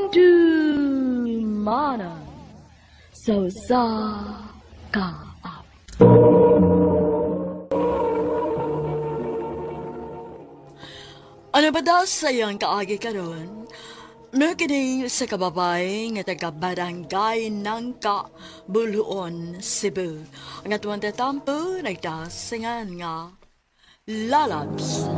Handumanan sa usa ka awit. Ano ba daw sa iyang kaagi karon? Mao kini sa kababay nga taga barangay Nangka, Buluon, Cebu. Ang atuang tatampo nagdasingan nga Lalabs.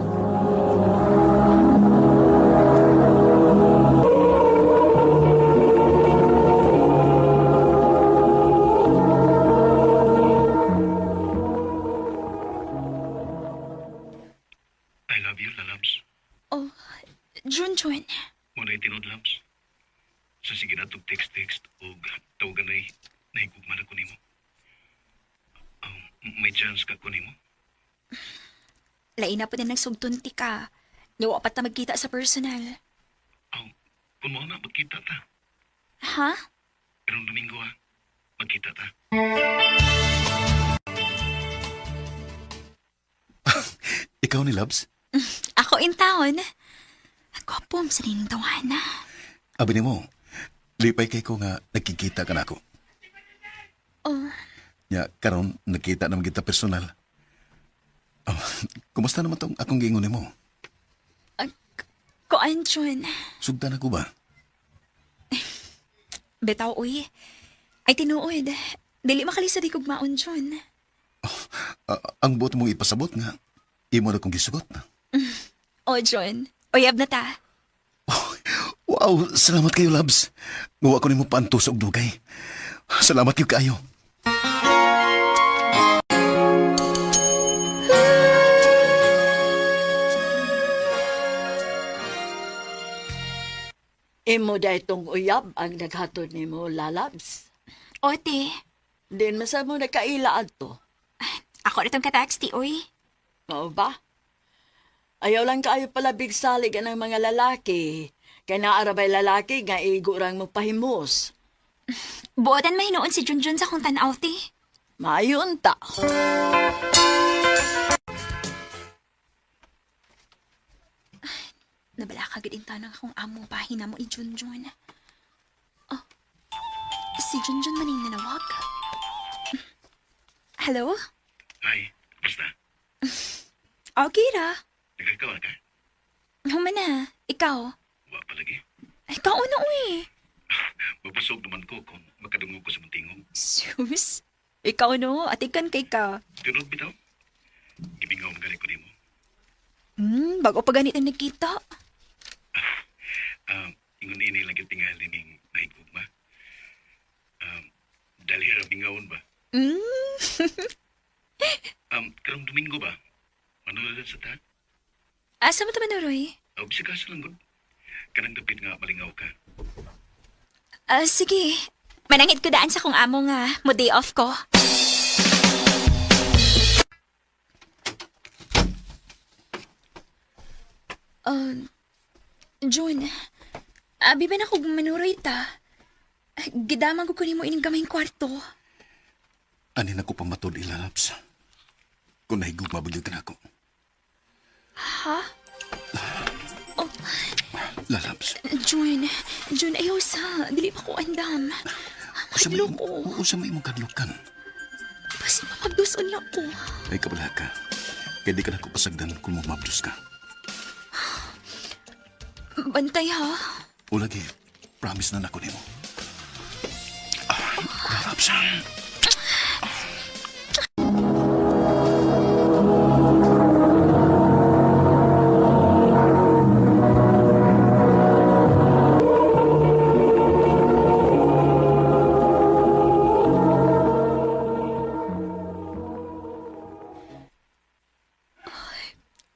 I love you, lalabs. Oh, Junjun. Muna tinud, labs. Sa sige na tog text-text o tawagan ay nahigugma na ko nimo. May chance ka ko nimo? Lain na po na nagsugtun ti ka. Niwa pa ta magkita sa personal. Aw, kung mao na, magkita ta. Ha? Karong Domingo ha, magkita ta. Ikaw ni Labs? Ako in town. Gwapo sa nining tawana. Abi nimo, lipay kay ko nga nagkikita ka nako. Oh, Ya, karon nagkita naman kita personal. Oh, kumusta naman tong akong giingon nimo? Kuan, Jun. Sugdan ako ba? Bitaw, uy. Ay, tinuod. Dili makalisa di kugmaon, Jun. Ah, ang buot mong ipasabot nga, imo na kong gisugot. O, Jun. Uyab na ta. Wow, salamat kayo, Labs. Nguwa ko nimo paantos og dugay. Salamat kayo kaayo. Imo daytong uyab ang naghatod nimo, Lalabs. O, te. Din masa mo nagkaila adto. Ako na tong katax, ti, uy. Mao ba? Ayaw lang kaayo pala bigsalig ang mga lalaki. Kay naarabay lalaki nga igurang mo pahimos. Buotan mahinoon si Junjun sa akong tanaw, te. Maayon ta. Nabala ka gid tanang akong amo bahin na mo ni Junjun. Oh, si Junjun man yung nanawag. Hello? Hi, basta. Okay ra. Nagkakawa ka? Human na. Ikaw. Wa palagi. Ay, ikaw na uy. Mabusog naman ko kung makadungog ko sa muntingog. Sus. Ikaw no, atikan kay ka. Tinud bitaw? Gibingaw magaling ko nimo. Bago pa ganit ang nagkita. Ingon ini lang yung tingali ning nahigugma. Dali ra bingawon ba? Karong Domingo ba? Manood sa ta? Asa mo ta manuroy? Aw, bisa ka sa langgod. Kanang dapit nga malingaw ka. Ah, sige. Manangit ko daan sa kong amo nga mo day off ko. June, abi ba na kog manuroy ta? Gidaman ko kunin mo ining gamayng kwarto. Ani na ko pamatud ila, Labs. Kung nahigugma ba gyud ka nako. Ha? Oh, Lalabs. June, June, ayaw sa. Dili pa ko andam. Usa may Mahadlok ko. usa may imong kadlukan. Basin mamabduson na ko. Ay kabala ka. Kaya di ka na ko pasagdan kung mamabdos ka. Bantay ha. O lagi, promise na nako nimo. Ah, Lalabs.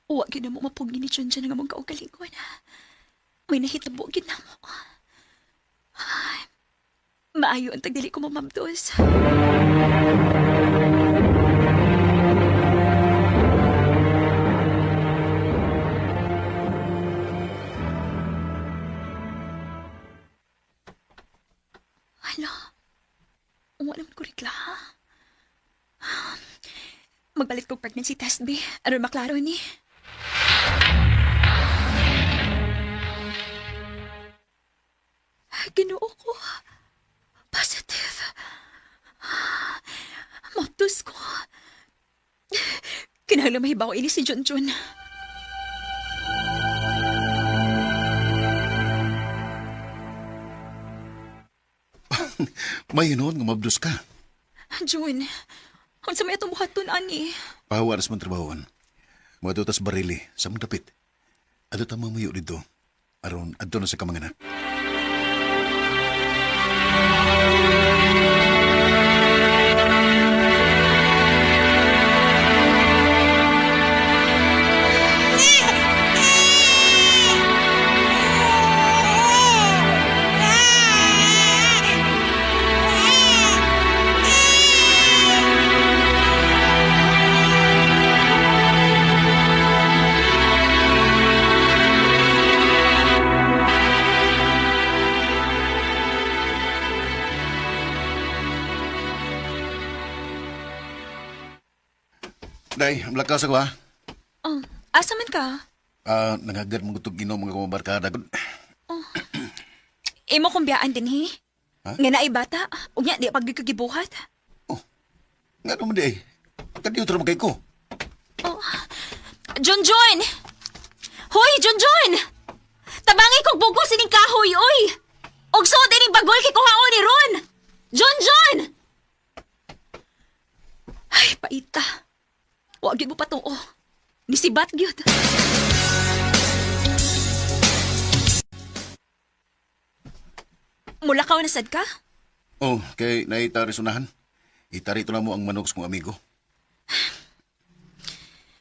Wa gyud na mo mapugi ni Junjun nga mong kaugalingon. May nahitabo gyud na mo. Ay, maayo ang tagdili ko mamabdos. Hala, wala naman ko regla, ha? Magbalik kog pregnancy test, be. Aron maklaro ni. Ginoo ko. Positive. Maptos ko. Kinahanglan mahibaw ini si Junjun. May hinuon nga mabdos ka. Jun, unsa may atong buhaton ani? Pahawa ras man trabahoan. Mga tas barili sa mong dapit. Adto ta mamuyo dito. Aron adto na sa kamanganak. Day, lakas ako ha. Oh, asa man ka? Ah, nangagad mong gutog inom mga kumabarkada. Imo kong biyaan din, he? Ha? Nga naay bata, unya di pag gibuhat. Oh, nga naman di ay. Kadiyo tra kay ko. Oh. Junjun! Hoy, Junjun! Tabangi kog bugos ining kahoy, oy! Og suod ining bagol kay kuhaon ni Ron! Junjun! Ay, paita. Wa gyud mo patuo. Nisibat gyud. Mulakaw na sad ka? Oh, kay naitari sunahan. Itari ito na mo ang manok sa kong amigo.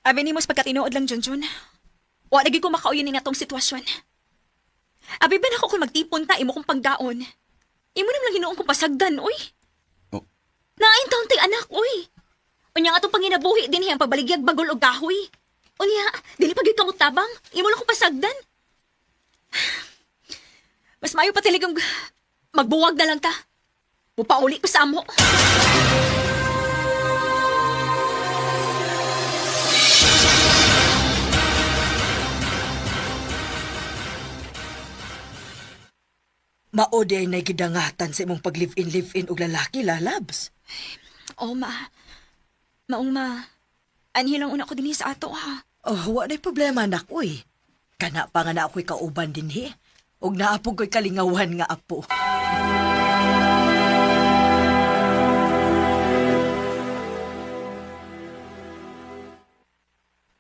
Abi nimo sa pagkatinuod lang, Junjun. Wa lagi ko makauyon ni atong sitwasyon. Abi ba nako kung magtipon ta imo kong pagdaon. Imo naman lang hinuon kong pasagdan, oy. Oh, Naain taon tay anak, oy. Unya nga atong panginabuhi din ang pagbaligyag bagol og kahoy. Unya, dili pa gyud kamo tabang. Imo lang kong pasagdan. Mas maayo pa talagang magbuwag na lang ta. Mupauli ko sa amo. Mao di ay nagidangatan sa imong pag live-in live-in og lalaki lalabs. Oh, ma. Maong ma. Anhi lang una ko dinhi sa ato, ha. Oh, wa nay problema anak uy. Kana pa nga na ako'y kauban dinhi. Og naapog ko'y kalingawan nga apo.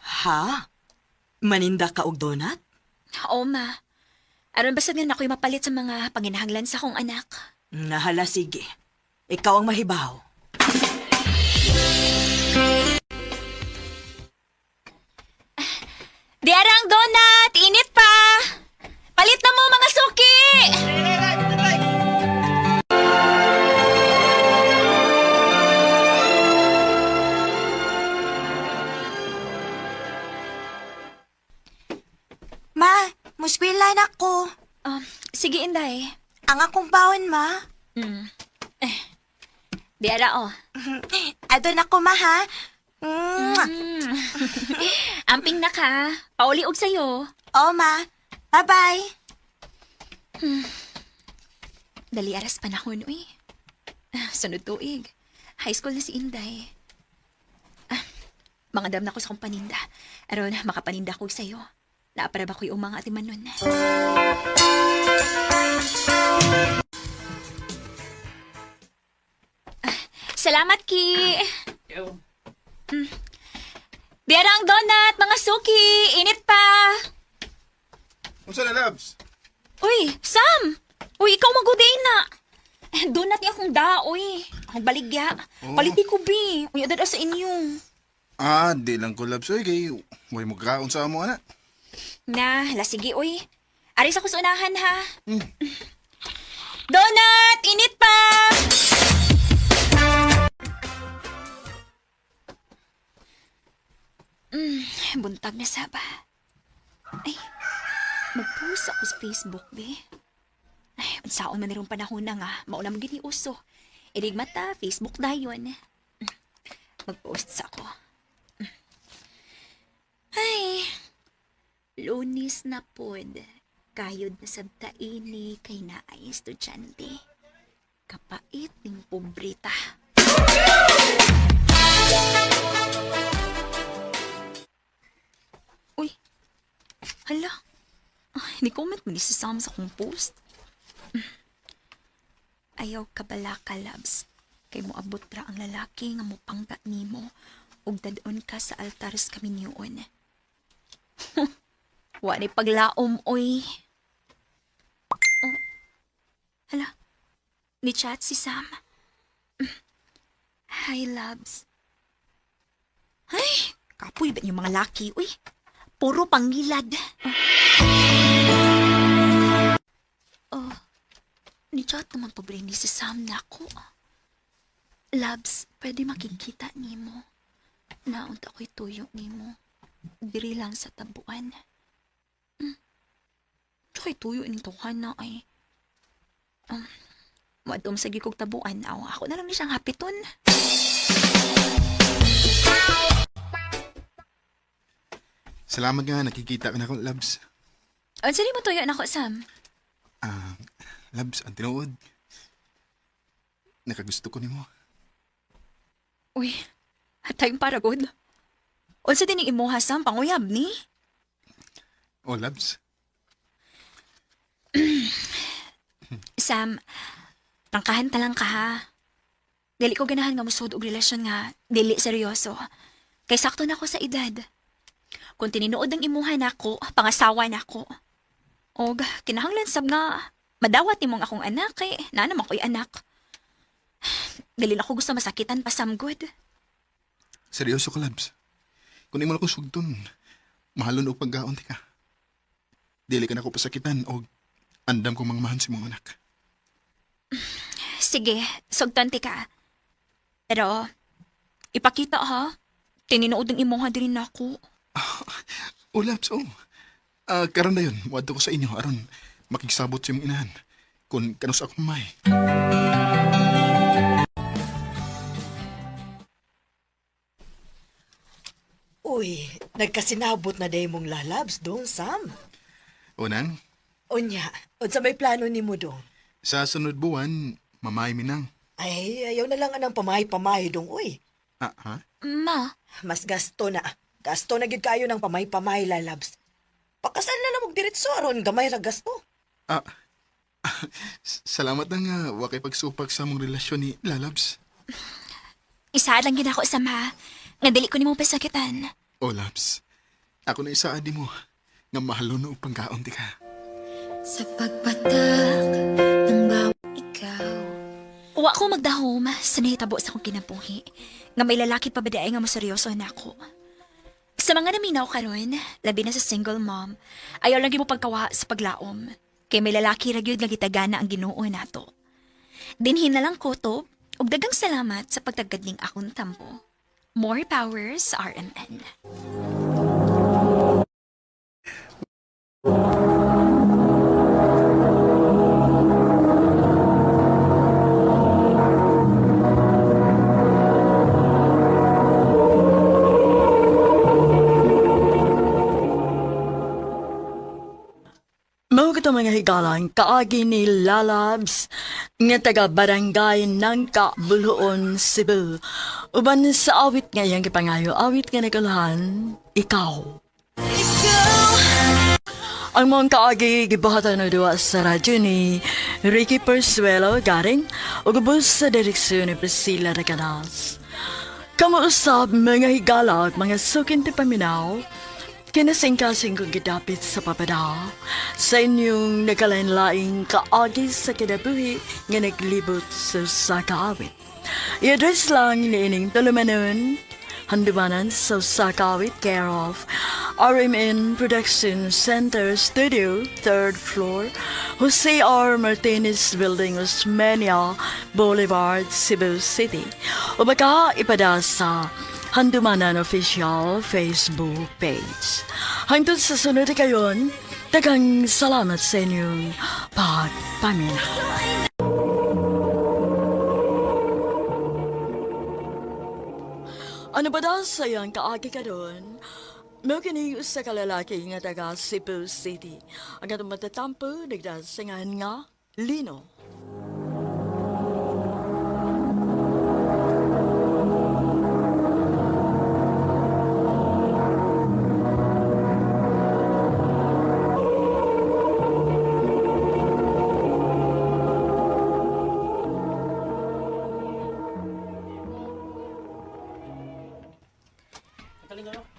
Ha? Maninda ka og donut? Oo, ma. Aron basta nga ako'y mapalit sa mga panginahanglan sa akong anak. Nahala, sige. Ikaw ang mahibaw. Diara ang donut! Init pa! Palit na mo, mga suki! Ma, muskwila na ko. Sige, Inday. Ang akong baon, ma. Eh, diara, oh. Adon ako, ma, ha? Mwah. Amping na ka. Pauli og sayo. Oo, ma. Bye-bye. Dali aras panahon, uy. Ah, sunod tuig. High school na si Inday. Ah, mga dam na ko sa kong paninda. Aron, makapaninda ko sa'yo. Naapara ba ko yung mga atiman nun? Ah, salamat, Ki! Mm. Diara ang donut, mga suki! Init pa! Unsa na, Labs? Uy, Sam! Uy, ikaw maguday na! Donut ni akong da, uy. Akong baligya. Oh. Paliti ko, bi. Uy, adada sa inyo. Ah, di lang ko, Labs. Uy, kay way mo kaon sa amo, ana. Na, lasigi, uy. Aris ako sa unahan, ha? Donut! Init pa! Buntag na saba. Ay, mag-post ako sa Facebook, be. Ay, unsaon man nirong panahon na nga, mauna mo gini uso. Inig mata, Facebook dayon. Mag-post sa ako. Ay, Lunis na pod. Kayod na sabta ini kay naay estudyante. Kapait ning pobreta. Uy, hala. Ay, ni-comment mo ni si Sam sa akong post. Ayaw kabala ka, loves. Kay moabot ra ang lalaki nga mopangga nimo ug dadon ka sa altar sa kaminyoon. Wa ni paglaom, oy. Oh. Hala, ni chat si Sam. Hi, loves. Ay, kapoy ba yung mga laki, uy? Puro pangilad. Oh, ni chat naman pobre ni si Sam na ako. Labs, pwede makikita nimo. Naunta ko'y tuyo nimo. Diri lang sa tabuan. Tsaka'y tuyo ni tuhan na ay. Wadom sa gikog tabuan. Aw, ako na lang ni siyang hapiton. Salamat nga, nakikita ka na ko, Labs. Unsa mo tuyo nako, Sam? Ah, Labs, ang tinuod. Nakagusto ko nimo. Uy, hatay para god. Unsa din ning imuha, Sam? Panguyab ni? Oh, Labs. Sam, tangkahan ta lang ka ha. Dili ko ganahan nga musod og relasyon nga dili seryoso. Kay sakto na ko sa edad. Kung tinuod ang imuha nako, pangasawa nako. Og kinahanglan sab nga madawat nimong akong anak kay naa naman ko'y anak. Dili na ko gusto masakitan pa Sam good. Seryoso ka, Labs. Kung imo na ko sugton, mahalon og paggaon ti ka. Dili ka na ko pasakitan og andam kong mangmahan si mong anak. Sige, sugton ti ka. Pero ipakita ha. Tininood ang imuha diri nako. Oh, Labs, oh. Ah, karon na yun, muadto ko sa inyo aron makigsabot sa imong inahan. Kung kanus ako may. Uy, nagkasinabot na day mong lalabs dong, Sam. O nang, Unya, unsa may plano nimo dong? sa sunod buwan, mamay minang. Ay, ayaw na lang anang pamay-pamay dong, uy. Ah, ha? Ma, Mas gasto na. Gasto na gid kayo ng pamay-pamay, lalabs. Pakasal na lang og diretso aron gamay ra gasto. Ah, salamat na nga, wa kay pagsupak sa among relasyon ni Lalabs. isa lang gid ako Sam ha. Nga dili ko nimo pasakitan. O, Labs, ako na isaadi mo nga mahalon og pangkaon ti ka. Sa pagpatak ng bawat ikaw. Wa ko magdahom sa nahitabo sa akong kinabuhi. Nga may lalaki pa ba di ay nga moseryoso na ako. Sa mga naminaw karon, labi na sa single mom, ayaw lang mo pagkawa sa paglaom. Kay may lalaki ra gyud nga gitagana ang Ginoo nato. Dinhin na lang ko to, ug dagang salamat sa pagtagad ning akong tampo. More powers, RMN. Mao kato mga higalan, kaagi ni Lalabs nga taga barangay Nangka, Buluon, Cebu. Uban sa awit nga iyang gipangayo, awit nga nagulahan, ikaw. Ang mga kaagi gibuhatan og duwa sa radyo ni Ricky Persuelo Garing ug ubos sa direksyon ni Priscilla Recanas. Kamo usab mga higala at mga sukin ti paminaw, kinasingkasing kong gidapit sa papada sa inyong nagkalain-laing kaagi sa kinabuhi nga naglibot sa usa ka awit. I-address lang niining tulumanon, handumanan sa usa ka awit, care of RMN Production Center Studio, 3rd floor, Jose R. Martinez Building, Osmeña Boulevard, Cebu City. O baka ipada sa Handumanan Official Facebook page. Hangtod sa sunod kayon, daghang salamat sa inyong pagpaminaw. Ano ba daw sa iyang kaagi karon? Mao kini usa ka lalaki nga taga Cebu City. Ang atong matatampo nagdasingan nga Lino.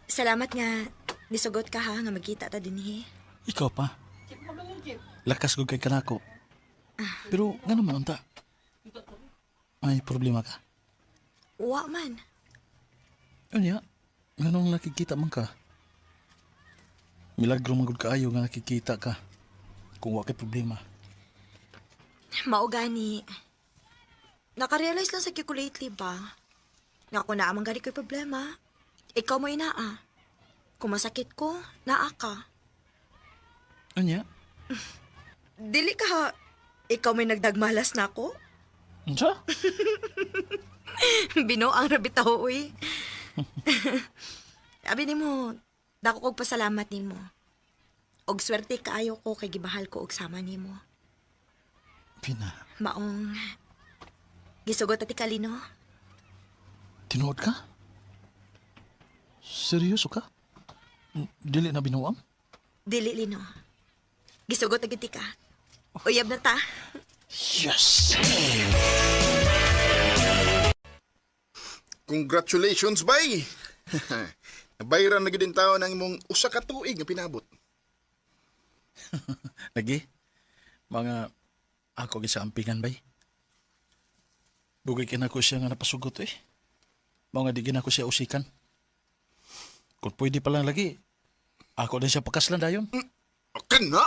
Salamat nga nisugot ka ha nga magkita ta dinhi. Ikaw pa. Lakas ko kay kanako. Pero ngano man unta? May problema ka? Wa man. Unya, nganong nakikita man ka? Milagro man gud kaayo nga nakikita ka. Kung wa kay problema. Mao gani. Nakarealize lang sa ko lately ba? Nga kung naa man gani ko'y problema, ikaw mo inaa. Kung masakit ko, naa ka. Unya? Dili ka ha, ikaw may nagdagmalas na ako? Unsa? Bino ang rabitaw, uy. Abi nimo, dako kog pasalamat nimo. Og swerte kaayo ko kay gibahal ko og sama nimo. Pina, Maong gisugot ati kalino. tinuod ka? Seryoso ka? Dili na binuang? Dili lino. Gisugot na gid ka. Uyab na ta. Yes! Congratulations, bay! Nabayran na gid tao ng imong usa ka tuig nga pinabot. Lagi, mga ako gid sa ampingan bay. Dugay kina ko siya nga napasugot eh. Mga di gina ko siya usikan. Kung pwede pa lang lagi, ako din siya pakaslan dayon. Kana!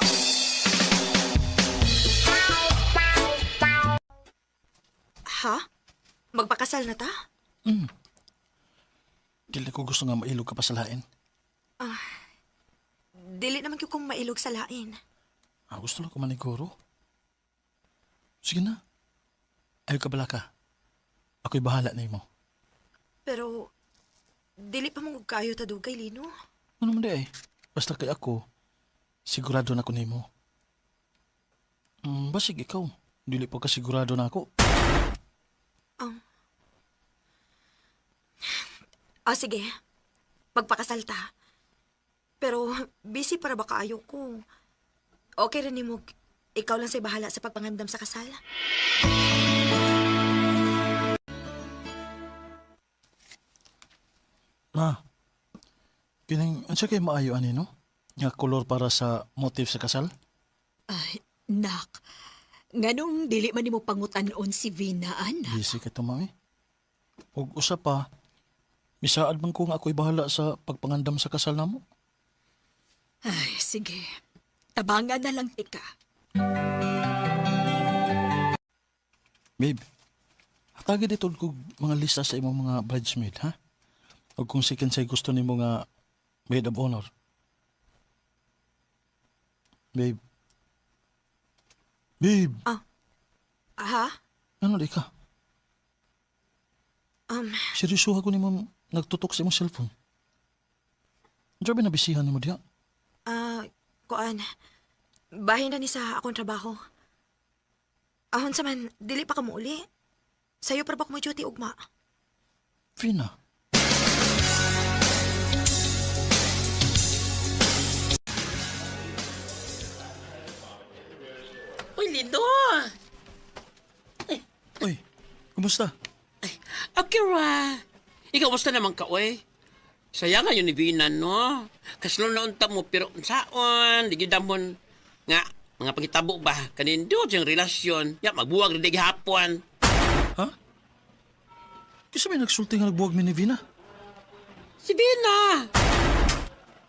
Ha? Magpakasal na ta? Dili ko gusto nga mailog ka pa sa lain. Dili naman gyud kong mailog sa lain. Ah, gusto lang ko maniguro. Sige na. Ayaw ka bala ka. Ako'y bahala na imo. Pero dili pa mo kayo ta dugay lino. Ano man di ay? Basta kay ako, sigurado na ko nimo. Basig ikaw. Dili pa ka sigurado na ako. Ah, sige. Magpakasal ta. Pero busy para ba kaayo ko? Okay rin nimo. Ikaw lang say bahala sa pagpangandam sa kasal. Ma, kining, unsa kay maayo ani no? Nga kolor para sa motif sa kasal? Ay, nak. Nganong dili man nimo pangutan-on si Vina, anak? Busy ka to, mami. Ug usa pa, misaad man ko nga ako'y bahala sa pagpangandam sa kasal namo. Ay, sige. Tabangan na lang tika. Babe, hatagi dito kog mga lista sa imong mga bridesmaid, ha? O kung si kinsay gusto nimo nga maid of honor. Babe. Babe, Ha? ano di ka? Seryoso ako nimo nagtutok sa imong cellphone. Diyan ba nabisihan nimo diha? Ah, kuan. Bahin na ni sa akong trabaho. Ahon sa man, dili pa ka muuli. Sayo para ba ko duty ugma? Fina. Uy, Lindo! Uy, kumusta? Ay, okay ra. Ikaw, basta naman ka, uy. Saya nga yun ni Vina, no? Kaslo na unta mo, pero unsaon, di gyud damon. Nga, mga pangitabo ba, kanindot yung relasyon. Ya, magbuwag rin di gihapon. Ha? Kisa may nagsulti nga nagbuwag mi ni Vina? Si Vina!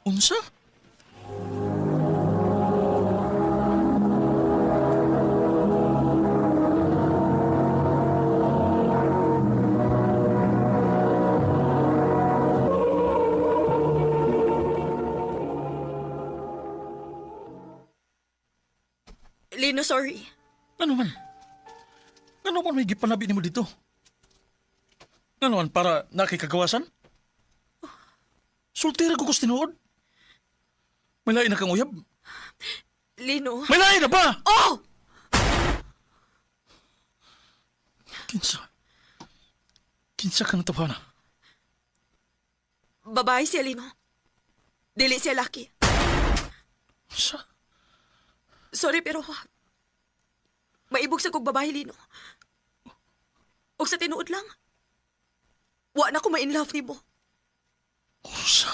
Unsa? Lino, sorry. Ano man? Ano man may gipanabi nimo dito? Ano man para nakikagawasan? Sultira ko kus tinuod. May lain na kang uyab? Lino. May lain na ba? Oh! Kinsa? Kinsa ka natawana? Babae siya, Lino. Dili siya laki. Sa? Sorry, pero maibog sa kog babae, Lino. Og sa tinuod lang, wa na ko ma-in love nimo. Usa?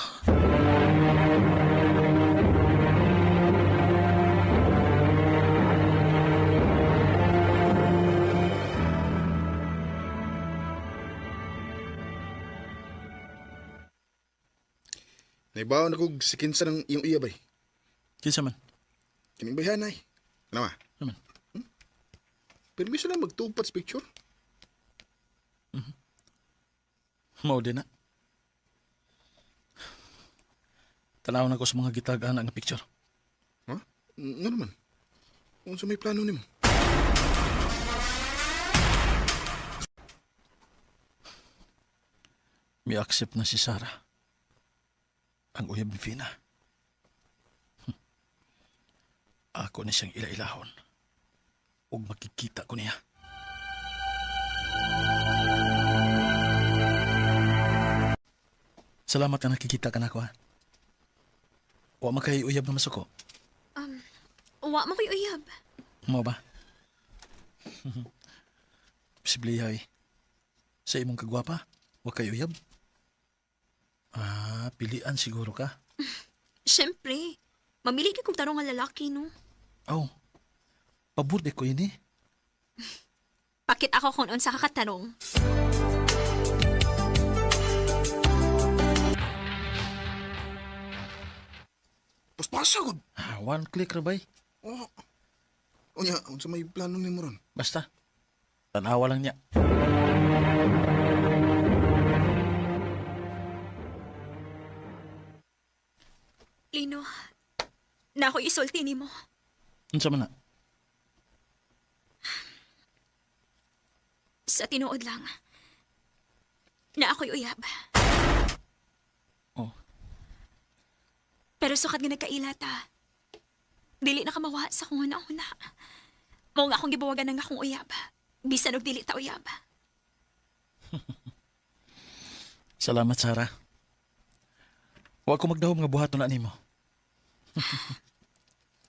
Naibaw na kog si kinsa ng iyong iya bay. Kinsa man? Kining bayhanay. Ano ba? Ano man? Permiso lang magtupat sa picture. Mao din na. Tanaw na ko sa mga gitag-ana nga picture. Ha? Nga naman. Unsa may plano nimo? Mi-accept na si Sarah. Ang uyab ni Vina. Ako ni siyang ila-ilahon. Ug makikita ko niya. Salamat na nakikita ka na ako, ha? Wa man kay uyab na masuko. Wa man ko'y uyab. Mo ba? Posible ay. Sa imong kagwapa, wa kay uyab. Ah, pilian siguro ka. Siyempre, mamili ka kung tarong nga lalaki, no? Aw, pabor di ko ini. Pakit ako kung unsa ka katarong. Paspasa gud. Ah, one click ra bay. Oh. Unya, unsa may plano nimo ron? Basta. Tanawa lang niya. Lino, na ako isulti nimo. Unsa man na? Sa tinuod lang, na ako'y uyab. Oh. Pero sukat nga nagkaila ta, dili na kamawa sa kung huna-huna. Mao nga akong gibawagan ng akong uyab. Bisan og dili ta uyab. Salamat, Sarah. Wa ko magdahom nga buhaton na nimo.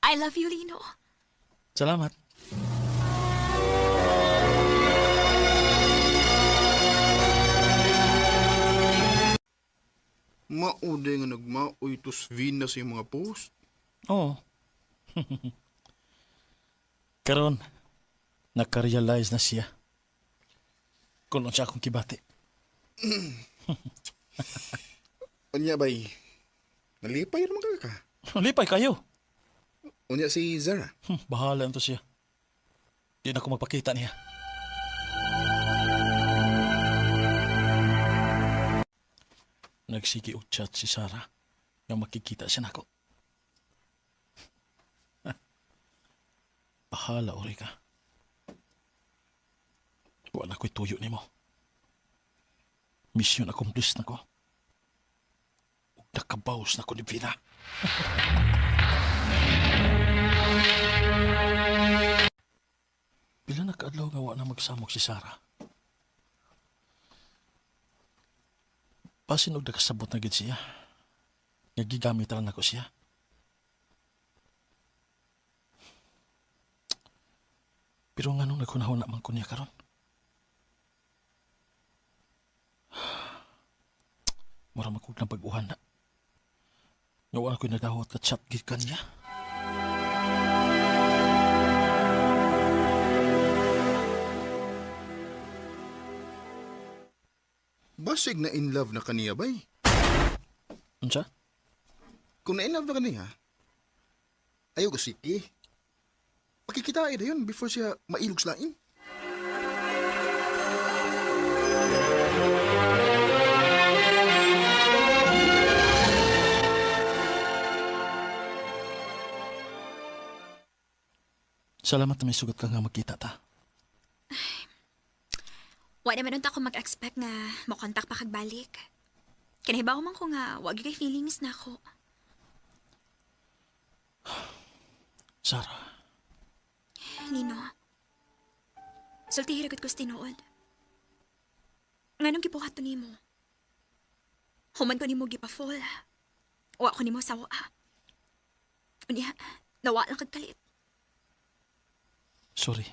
I love you, Lino. Salamat. Mauday nga nagmaoy tos Vina sa iyong mga post. Oo. Karon, nakarealize na siya. Kung unsa akong kibati. Unya bay, nalipay ra man ka ka. Lipay kayo. Unya si Zara. Bahala to siya. Di na ko magpakita niya. Nagsige og chat si Sarah nga makikita siya nako. Bahala ori ka. Wala ko'y tuyo nimo. Mission accomplished na ko. Ug nakabaws na ko ni Vina. Pila na kaadlaw nga wa na magsamok si Sarah. Basin og nakasabot na gid siya. Nga gigamit ra nako siya. Pero nganong naghunahuna man ko niya karon? Mura man kog nabag-uhan na. Nga wala ko'y nadawat ka chat gid kanya. Basig na in love na kaniya bay. Unsa? Kung na in love na kaniya, ayaw ko sige. Pakikita ay dayon before siya mailog sa lain. Salamat na may sugat ka nga magkita ta. Wa naman unta ko mag-expect nga mokontak pa kag balik. Kinahibaw man ko nga wa gyud kay feelings na ako. Sarah, Nino, sultihi ra gud ko sa tinuod. Nganong gibuhat to nimo? Human ko nimo gipa-fall. Wa ko nimo sawa. Unya, nawa lang kag kalit. Sorry.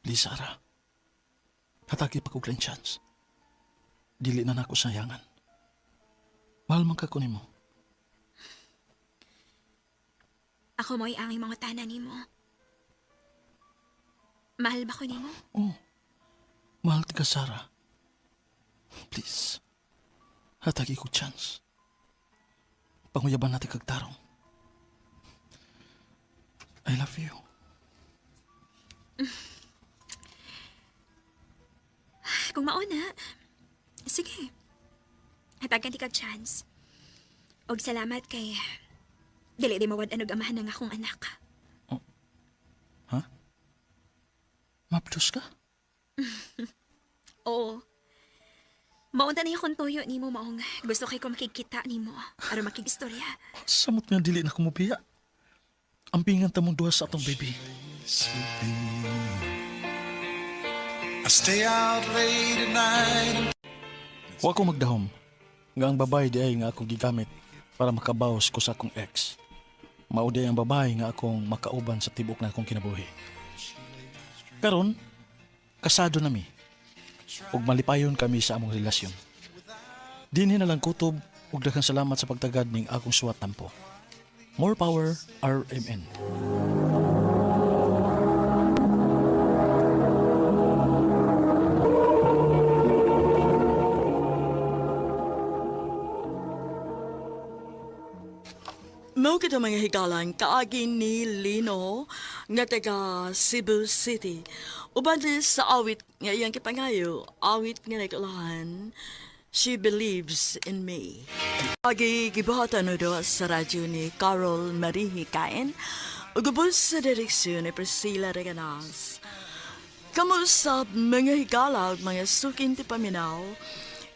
Please, Sarah. Hatagi pa kog chance. Dili na nako sayangan. Mahal man ka ko nimo. Ako mo'y angay mga tana nimo. Mahal ba ko nimo? Oh, mahal ka, Sarah. Please. Hatagi ko chance. Panguyaban natin kag tarong. I love you. Kung mauna, sige. Hatagan ti kag chance. Og salamat kay dili di mawad anog amahan ng akong anak. Ha? Mapdos ka? Oo. Maunta na yung tuyo nimo maong gusto kay ko makikita nimo aron makigistorya. Samot nga dili na kumubiya. Ampingan ta mong duha sa atong baby. I stay out late at night. Wa ko magdahom nga ang babae di ay nga akong gigamit para makabawas ko sa akong ex. Mao di ang babae nga akong makauban sa tibok na akong kinabuhi. Karon, kasado na mi. Ug malipayon kami sa among relasyon. Dinhi na lang kutob ug daghang salamat sa pagtagad ning akong suwat tampo. More power, RMN. Mao kita mga higalan kaagi ni Lino nga taga Cebu City. Uban din sa awit nga iyang kipangayo, awit nga nagulahan, She Believes in Me. Agi gibuhatan do sa radyo ni Carol Marie Hikain, ug ubos sa direksyon ni Priscilla Reganas. Kamusap mga higala ug mga sukin ti paminaw,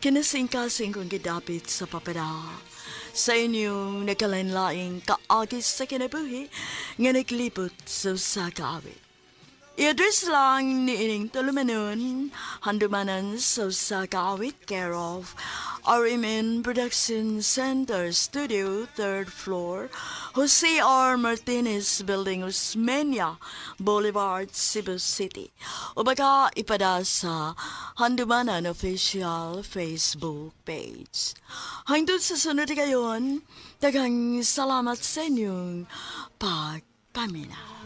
kinasingkasing kong gidapit sa papara. Sa inyong nagkalain-laing kaagis sa kinabuhi nga naglipot sa usa ka awit. I-address lang ni ining tulumanon, handumanan sa usa ka awit, care of RMN Production Center Studio, 3rd floor, Jose R. Martinez Building, Osmeña Boulevard, Cebu City. O baka ipada sa Handumanan Official Facebook page. Hangtod sa sunod kayon, daghang salamat sa inyong pagpaminaw.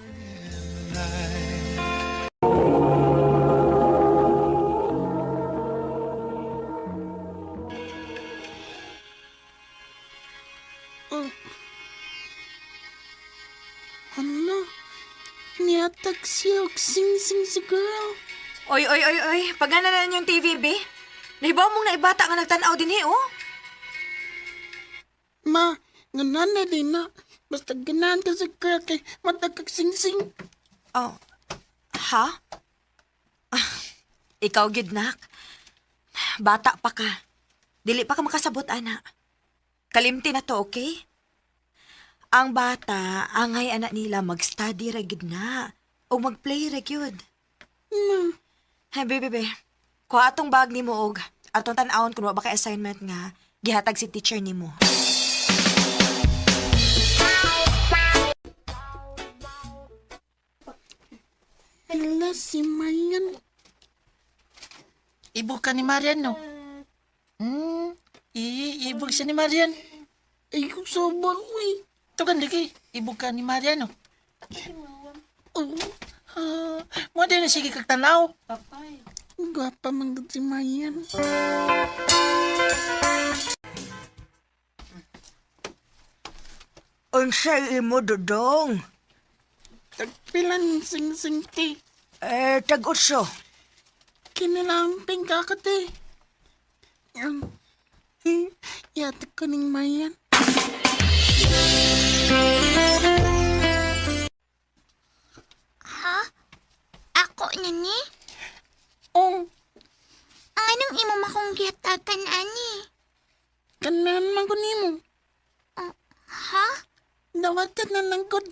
Ano? Niatag siya og sing-sing si girl. Oy, oy, oy, oy. Pagana na yung TV, be. Nahibaw mong naibata nga nagtanaw din eh, oh. Ma, nganan na din na. Basta ganahan ka sa girl kay matag kag sing-sing. Oh. Ha? Ah, ikaw, gid nak. Bata pa ka. Dili pa ka makasabot, ana. Kalimti na to, okay? Ang bata, angay anak nila mag-study ra gid na. O mag-play ra gyud. Hey, bebe, bebe. Kuha atong bag nimo og atong tan-awon kun wa ba kay assignment nga gihatag si teacher nimo. Hala, si Mayan. Ibog ka ni Marian, no? Ibog siya ni Marian. Ay, kung sobor, uy. Ito kan lagi, ibog ka ni Marian, no? Oh, Mo din na sige kag tanaw. gwapa man gud si Mayan. Unsay imo, Dodong? Tagpilan sing-sing ti. Eh, tag-utso. Kinilamping ka ka ti. Yatag ko ning Mayan. Ha? Ako na ni? Oh, Ang anong imo makong gihatagan ani? kanahan man ko nimo. Oh, Dawatan na lang gud.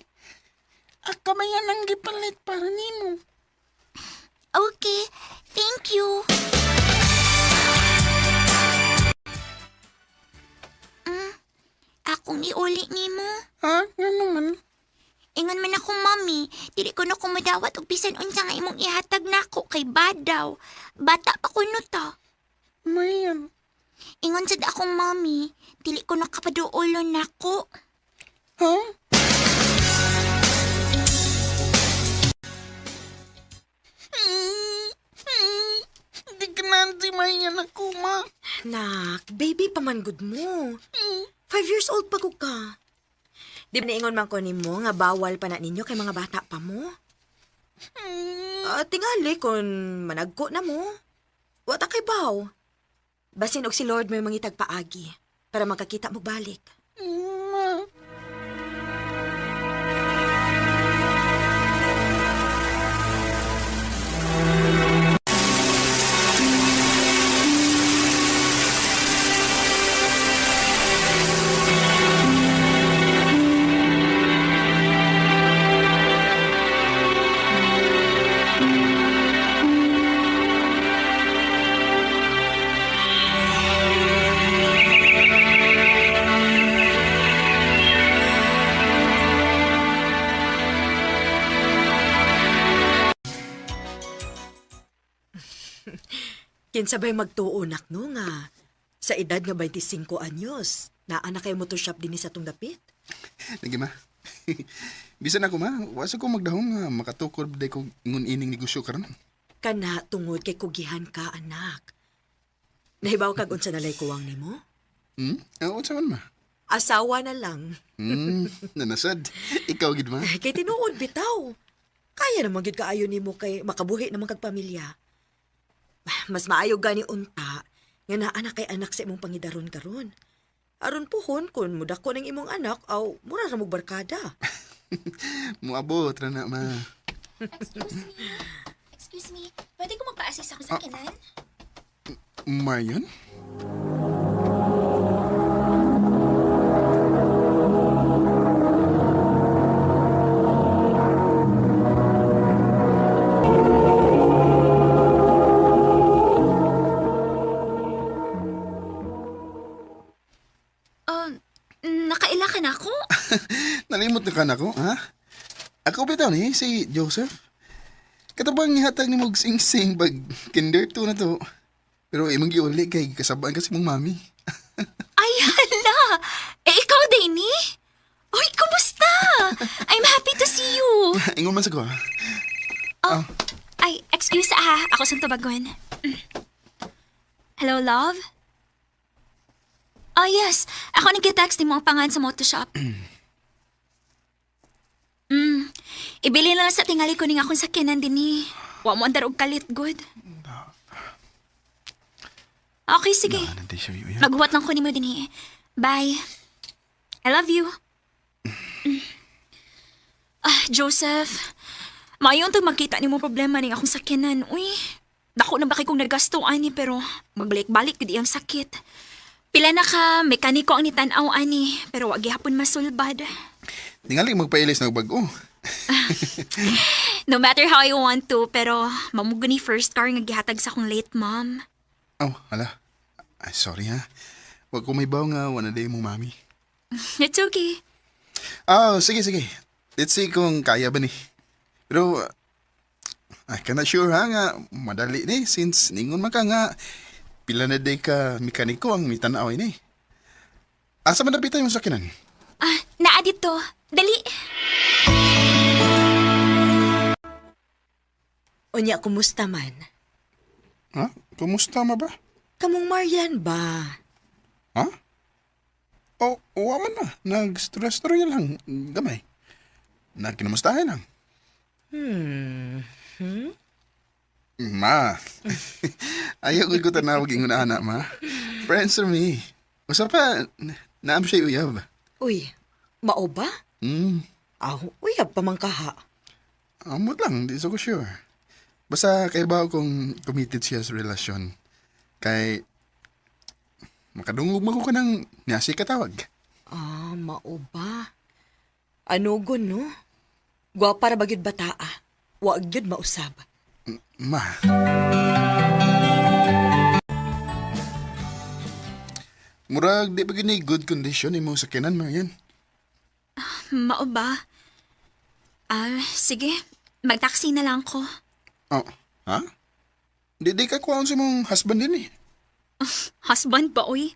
Ako man yan ang gipalit para nimo. Okay, thank you. Akong iuli nimo. Ha? Ano man? Ingon man ako, mami, dili ko na kumadawat og bisan unsa nga imong ihatag nako kay badaw. Bata pa kuno ta. Marian. Ingon sad akong mami, dili ko na kapaduolon nako. Ha? Di ka na si Marian ako, ma. Nak, baby pa man gud mo. 5 years old pa ko ka. Di ba naingon man ko nimo nga bawal pa na ninyo kay mga bata pa mo? Ah, tingali kung managko na mo. Wa ta kay baw. Basin og si Lord may mangitag paagi para makakita mo balik. Ma. Kinsabay magtuo nak no nga sa edad nga 25 anyos, naa na kay motor shop dinhi sa tong dapit. Lagi ma. Bisan ako ma, wasa ko magdahom nga makatukod day ko ingon ining negosyo karon. Kana tungod kay kugihan ka anak. Nahibaw kag unsa nalay kuwang nimo? Hmm? Ah, unsa man ma? Asawa na lang. Nanasad. Ikaw gid ma. Ay, kay tinuod bitaw. Kaya naman gyud kaayo nimo kay makabuhi naman kag pamilya. Mas maayo gani unta nga naa na kay anak sa imong pangidaron karon. Aron puhon kun mudako ng imong anak aw mura ra mo barkada. Muabot ra na ma. Excuse me. Excuse me. Pwede ko magpa-assist ako sa kinan? Marion? Nakaila ka na ako? Nalimot na ka na ko, ha? Ako bitaw ni si Joseph. Katabang ihatag ni mog sing-sing pag kinder 2 na to. Pero imong giuli kay kasabaan kasi mong mami. Ay, hala! Eh, ikaw, Danny? Uy, kumusta? I'm happy to see you. Ingon man sa ko, ha? Oh, ay, excuse ah. Ako sa tubagon. Hello, love? Oh, yes. Ako nag-text ni mo ang pangan sa moto shop. Ibili na lang sa tingali ko ning akong sakyanan din ni. Wa mo andar og kalit, good. Okay, sige. Nanti siya yun. Maghuwat lang ko nimo dinhi. Bye. I love you. Ah, Joseph. Maayon tong makita nimo problema ning akong sakyanan. Uy, dako na ba kay kong nagasto ani pero magbalik-balik gid iyang sakit. Pila na ka mekaniko ang nitan-aw ani pero wa gihapon masulbad. Tingali magpailis na og bag-o. No matter how I want to, pero mamugo ni first car nga gihatag sa akong late mom. Oh, hala. Ay, sorry ha. Wag ko may baw nga wala day mong mami. It's okay. Ah, sige, sige. Let's see kung kaya ba ni. Pero, I cannot sure ha nga madali ni since ningon man ka nga pila na day ka mekaniko ang mitanaw ini. Asa man dapitan yung sakinan? Ah, naa dito. Dali. Unya kumusta man? Ha? Kumusta ma ba? Kamong Marian ba? Ha? Oh, wa man ma. Nag-stress-stress lang. Gamay. Nagkinamustahin lang. Ma. Ayaw ko tanawag ingon ana, ma. Friends to me. Usa pa, naam siya uyab. Uy, mao ba? Hmm. Aw, uyab pa man kaha. Amot lang, di so ko sure. Basta kay ba kung committed siya sa relasyon. Kay makadungog man ko kanang niyasi katawag. Ah, mao ba? Anugon, no? Gwapa ra ba gyud bataa? Wa gyud mausab. Ma. Murag di pa gyud ni good condition imo sakyanan, Marian. Mao ba? Ah, sige. Mag-taxi na lang ko. Oh, ha? Di ka kuhaon sa mong husband din eh. Husband ba, uy?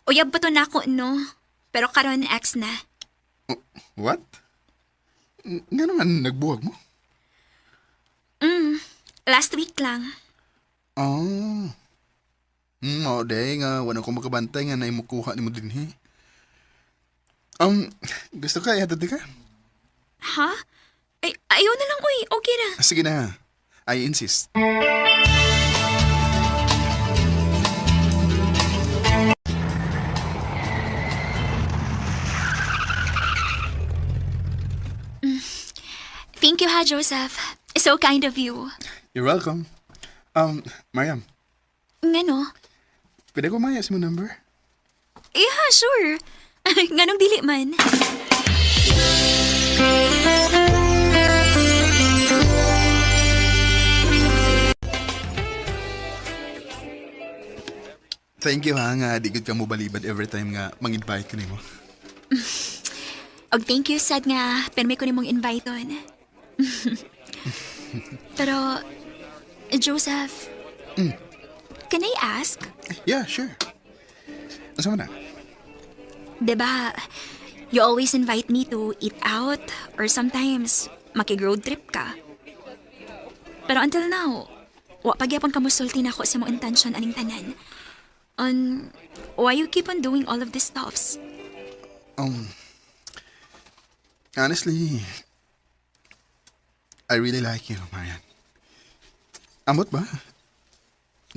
Uyab ba to na ako, no? Pero karon ex na. Oh, what? Nga naman nagbuwag mo? Last week lang. Oh. Mao day nga wala ko makabantay nga naimukuha nimo dinhi. Gusto ka ihatod ka? Ha? Ay, ayaw na lang, uy. Okay ra. Sige na. I insist. Thank you, ha, Joseph. So kind of you. You're welcome. Mariam, Ngano? pwede ko maya sa mo number? Yeah, sure. Nganong dili man. Thank you ha nga di gud ka mo balibad every time nga mang-invite ko nimo. Og thank you, sad nga. Pero may ko nimong invite on. Pero, Joseph, can I ask? Yeah, sure. Asa man na? Diba, you always invite me to eat out or sometimes makig-road trip ka. Pero until now, wa pagyapon ka musulti na ako sa mong intention aning tanan. On why you keep on doing all of these stuffs? Honestly, I really like you, Marian. Amot ba?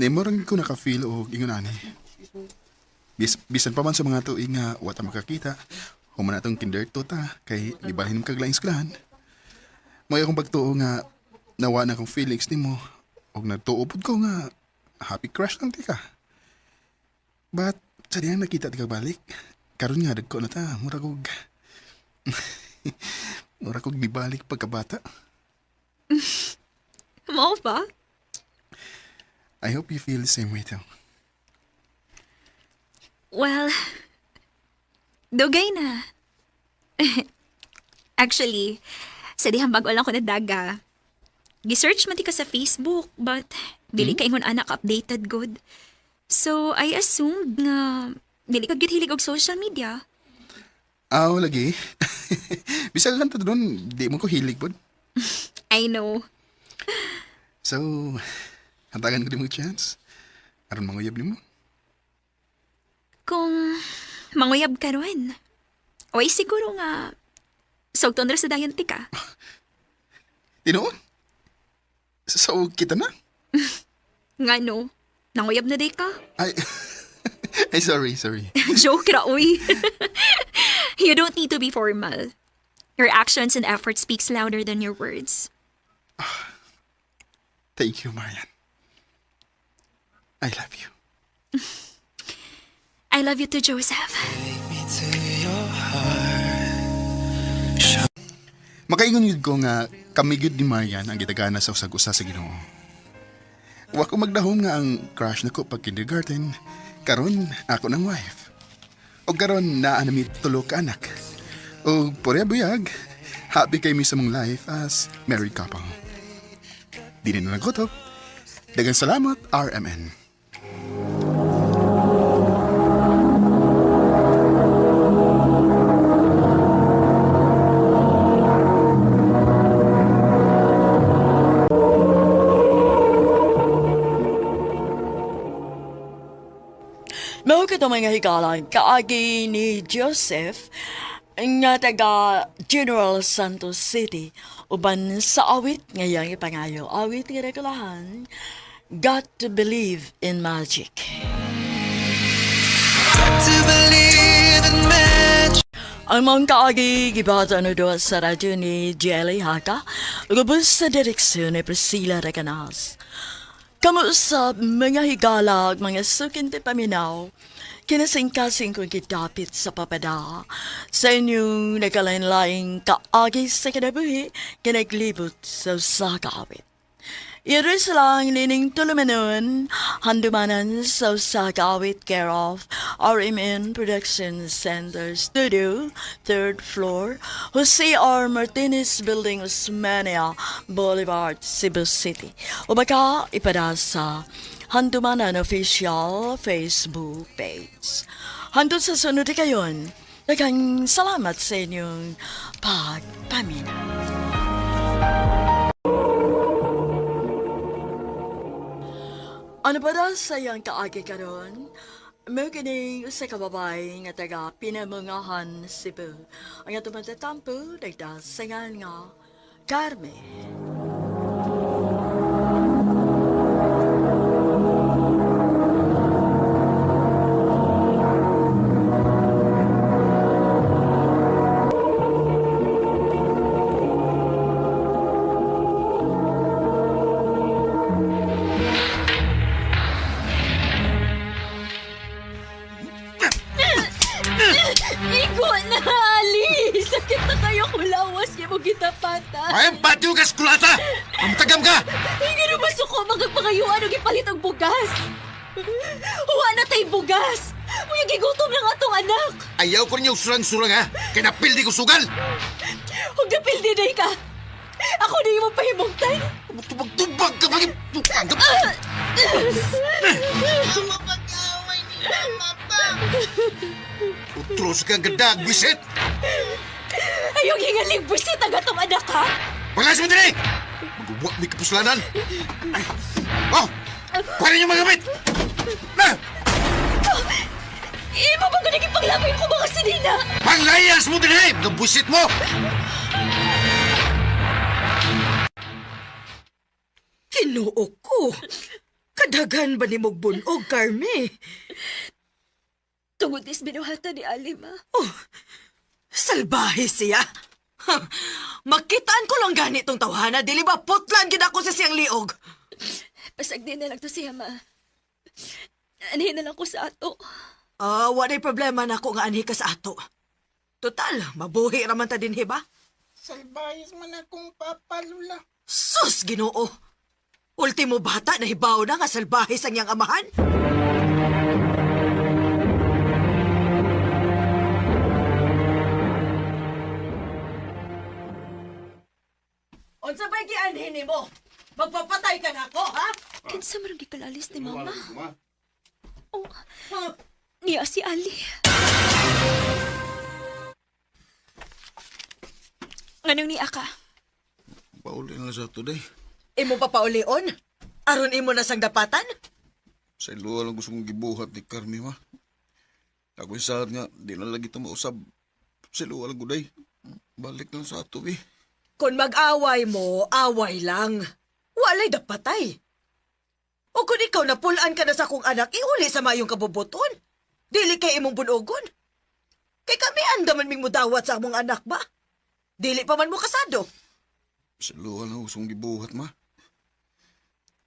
Nimo rin ko naka-feel og ingon ani. Bisan pa man sa mga tuig nga wa ta makakita, human atong kinder to ta kay gibalhin kag laing eskwelahan. May akong pagtuo nga nawa na akong feelings nimo og nagtuo pud ko nga happy crush lang ti ka. But sa diyang nakita ti ka balik, karon nga dagko na ta, murag og nibalik pagkabata. Mao ba? I hope you feel the same way too. Well, dugay na. Actually, sa dihang bago lang ko nadaga. Gisearch man ti ka sa Facebook, but dili ka ingon anak updated good. So, I assumed nga dili ka gyud hilig og social media. Aw, lagi. Bisag kan doon, di mo ko hilig pod. I know. So, hatagan ko di mo chance. Aron manguyab nimo. Kung manguyab ka ron, oy siguro nga sugton ra sa dayon ti ka. Tinuod? So, kita na? Nga no, nanguyab na day ka. Ay, ay sorry, sorry. Joke ra, uy. You don't need to be formal. Your actions and effort speaks louder than your words. Thank you, Marian. I love you. I love you too, Joseph. Makaingon yun ko nga kami gyud ni Marian ang gitagana sa usag-usa sa Ginoo. Wa ko magdahom nga ang crush nako pag kindergarten, karon ako ng wife. Og karon naa na mi tulo ka anak. Og purya buyag, happy kay mi sa mong life as married couple. Di na lang ko. Daghang salamat, RMN. Mao kato mga higala, kaagi ni Joseph nga taga General Santos City uban sa awit ngayang ipangayo. Awit nga rekulahan, Got to Believe in Magic. To believe in magic. Ang mga kaagi gibata no doon sa radyo ni Jelly Haka, lubos sa direksyon ni Priscilla Recanas. Kamu sa mga higala ug mga sukin ti paminaw, Kinasingkasing kong gidapit sa papada sa inyong nagkalain-laing kaagi sa kinabuhi kinaglibot sa usa ka awit. Iris lang nining tulumanon, handumanan sa usa ka awit care of RMN Production Center Studio, 3rd floor, Jose R. Martinez Building, Osmania Boulevard, Cebu City. O baka ipada sa Handumanan Official Facebook page. Hantod sa sunod kayon, daghang salamat sa inyong pagpamina. Ano ba daw sa iyang kaagi karon? Mao kining usa ka babae nga taga Pinamungahan, Cebu. Ang atong matatampo nagdasangan nga Carmen. Igo na, Ali! Sakit na kayo kulawas niya mo gitapatan. Ay, patio ka, skulata! Amtagam ka! Ay, ganun ba suko? Magpangayuan o gipalit ang bugas. Huwa na tay bugas! Uy, gigutom lang atong anak! Ayaw ko ninyo surang-surang ha! Kaya napildi ko sugal! Huwag na pildi ka! Ako na yung mapahimungtan! Tubag-tubag ka! Bakit? Mapag-away ni Mama pa. Utros ka ang ganda, gwisit! Ayaw hingaling busit ang atong anak, ha? Paglayas mo dali! Magawa may kapuslanan! Ay. Oh! Kuha ninyo mga gamit! Na! Iba ba ko naging ko mga sinina? Panglayas mo dali! Mga busit mo! Ginoo ko. Kadaghan ba ni mong bunog, Carme? Tungod is binuhatan ni Ali, ma. Oh, salbahe siya. Ha, makitaan ko lang ganitong tawhana, dili ba putlan gid ako sa siyang liog. Pasagdi na lang to siya, ma. Anhin na lang ko sa ato. Ah, walay problema na ako nga anhi ka sa ato. Total, mabuhi raman ta dinhi ba? Salbayas man akong papa, Lula. Sus, Ginoo. Ultimo bata na hibaw na nga salbahe sa niyang amahan. Unsa ba'y gianhin nimo? Magpapatay ka na ako, ha? Kinsa man ang gikalalis ni Mama? Oh, niya si Ali. Nganong niya ka? Pauli na lang sa today. Imo pa paulion? Aron imo na sang dapatan? Sa iluwa lang gusto kong gibuhat ni Carmi, ma. Ako yung saad nga, di na lagi ito mausab. Sa iluwa lang guday. Balik lang sa ato, eh. Kung mag-away mo, away lang. Walay dapatay. O kung ikaw napulaan ka na sa akong anak, iuli sa mayong kabubuton. Dili kay imong bunogon. Kay kami andaman ming mudawat sa among anak ba? Dili pa man mo kasado. Sa iluwa lang gusto kong gibuhat, ma.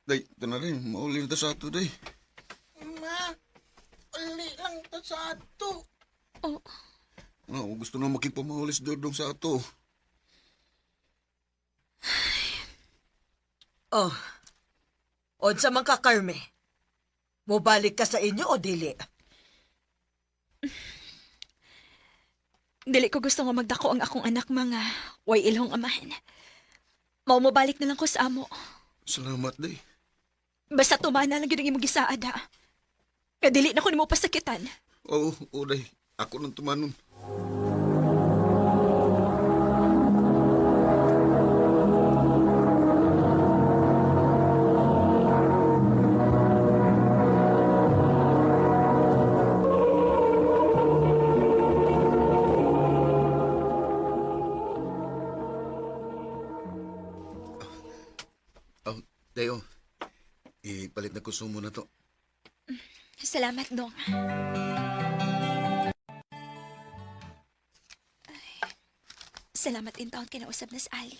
Day, ito na rin. Mauli na ta sa ato, day. Ma, uli lang to sa ato. Oh, No, gusto na makipamahuli si Dodong sa ato. Oh. Unsa man ka, Carme? Mobalik ka sa inyo o dili? dili ko gusto nga magdako ang akong anak mga way ilhong amahan. Mao mobalik na lang ko sa amo. Salamat, day. Basta tumana lang gyud ang imong gisaad ha. Kadili na ko nimo pasakitan. Oo, oo, day. Ako nang tumanon. Oh, Dayo. Ipalit na konsumo na to. Salamat, Dong. Ay, salamat in taon kinausap na si Ali.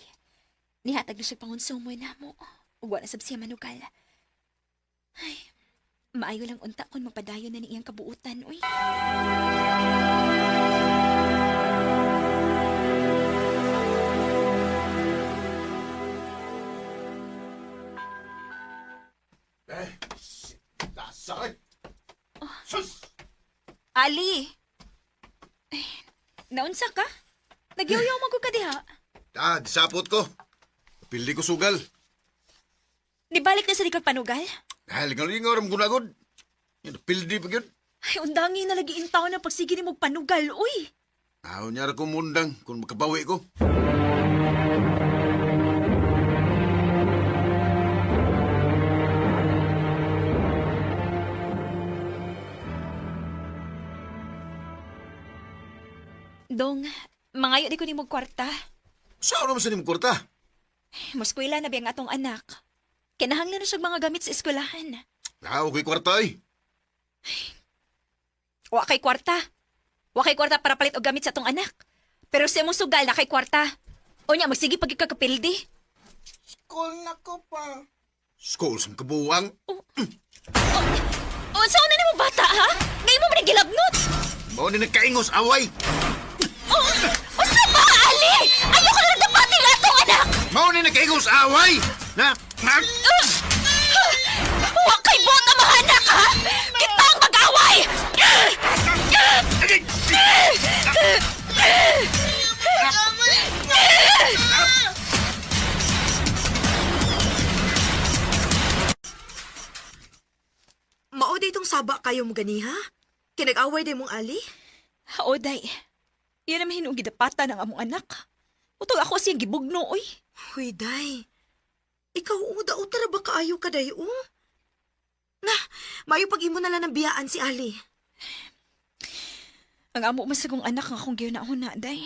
Nihatag na siya pangonsumo na mo. Ug wala sab siya manugal. Ay, Maayo lang unta kung mapadayon na ni iyang kabuutan, uy. Eh, lasakay. Sus! Ali! Ay, naunsa ka? Nagyaw-yaw mo ko ka diha. Ah, disapot ko. Pili ko sugal. Nibalik na sa likod panugal? Dahil lingaw-lingaw ram gunagod. Yan, pildi pa yun. Ay, undangi na lagi in taon na pagsige ni mong panugal, uy! Aw, niya ko mundang kung makabawi ko. Dong, mangayo di ko ni mong kwarta. Saan naman sa nimong kwarta? Muskwela na biyang atong anak. Kinahanglan na siyang mga gamit sa eskwelahan. Ah, okay kwarta ay. Wa kay kwarta. Wa kay kwarta para palit og gamit sa atong anak. Pero sa imong sugal na kay kwarta. O nya, magsige pag ikakapildi. School na ko pa. School sa kabuang. O, saan na nimo bata, ha? Ngayon mo man nagilabnot! Mao ni nagkaingos away. Oh, usa ba, Ali? Ayoko na nagdapati nga atong anak! Mao ni nagkaingos away. Na, na. Wa kay buot ang mga anak, ha? Kita ang mag-away! Mao day tong saba kayo mo ganiha? Kinag-away day mong Ali? O, day. Iyan naman hinuong gidapatan ang among anak. Utog ako siyang gibugno, oy. Huy, day. Ikaw, uda, utara ba kaayo ka, day, oh? Na, mayo pag imo na lang ng biyaan si Ali. Ang amo man sa kong anak nga akong gihuna-huna, day.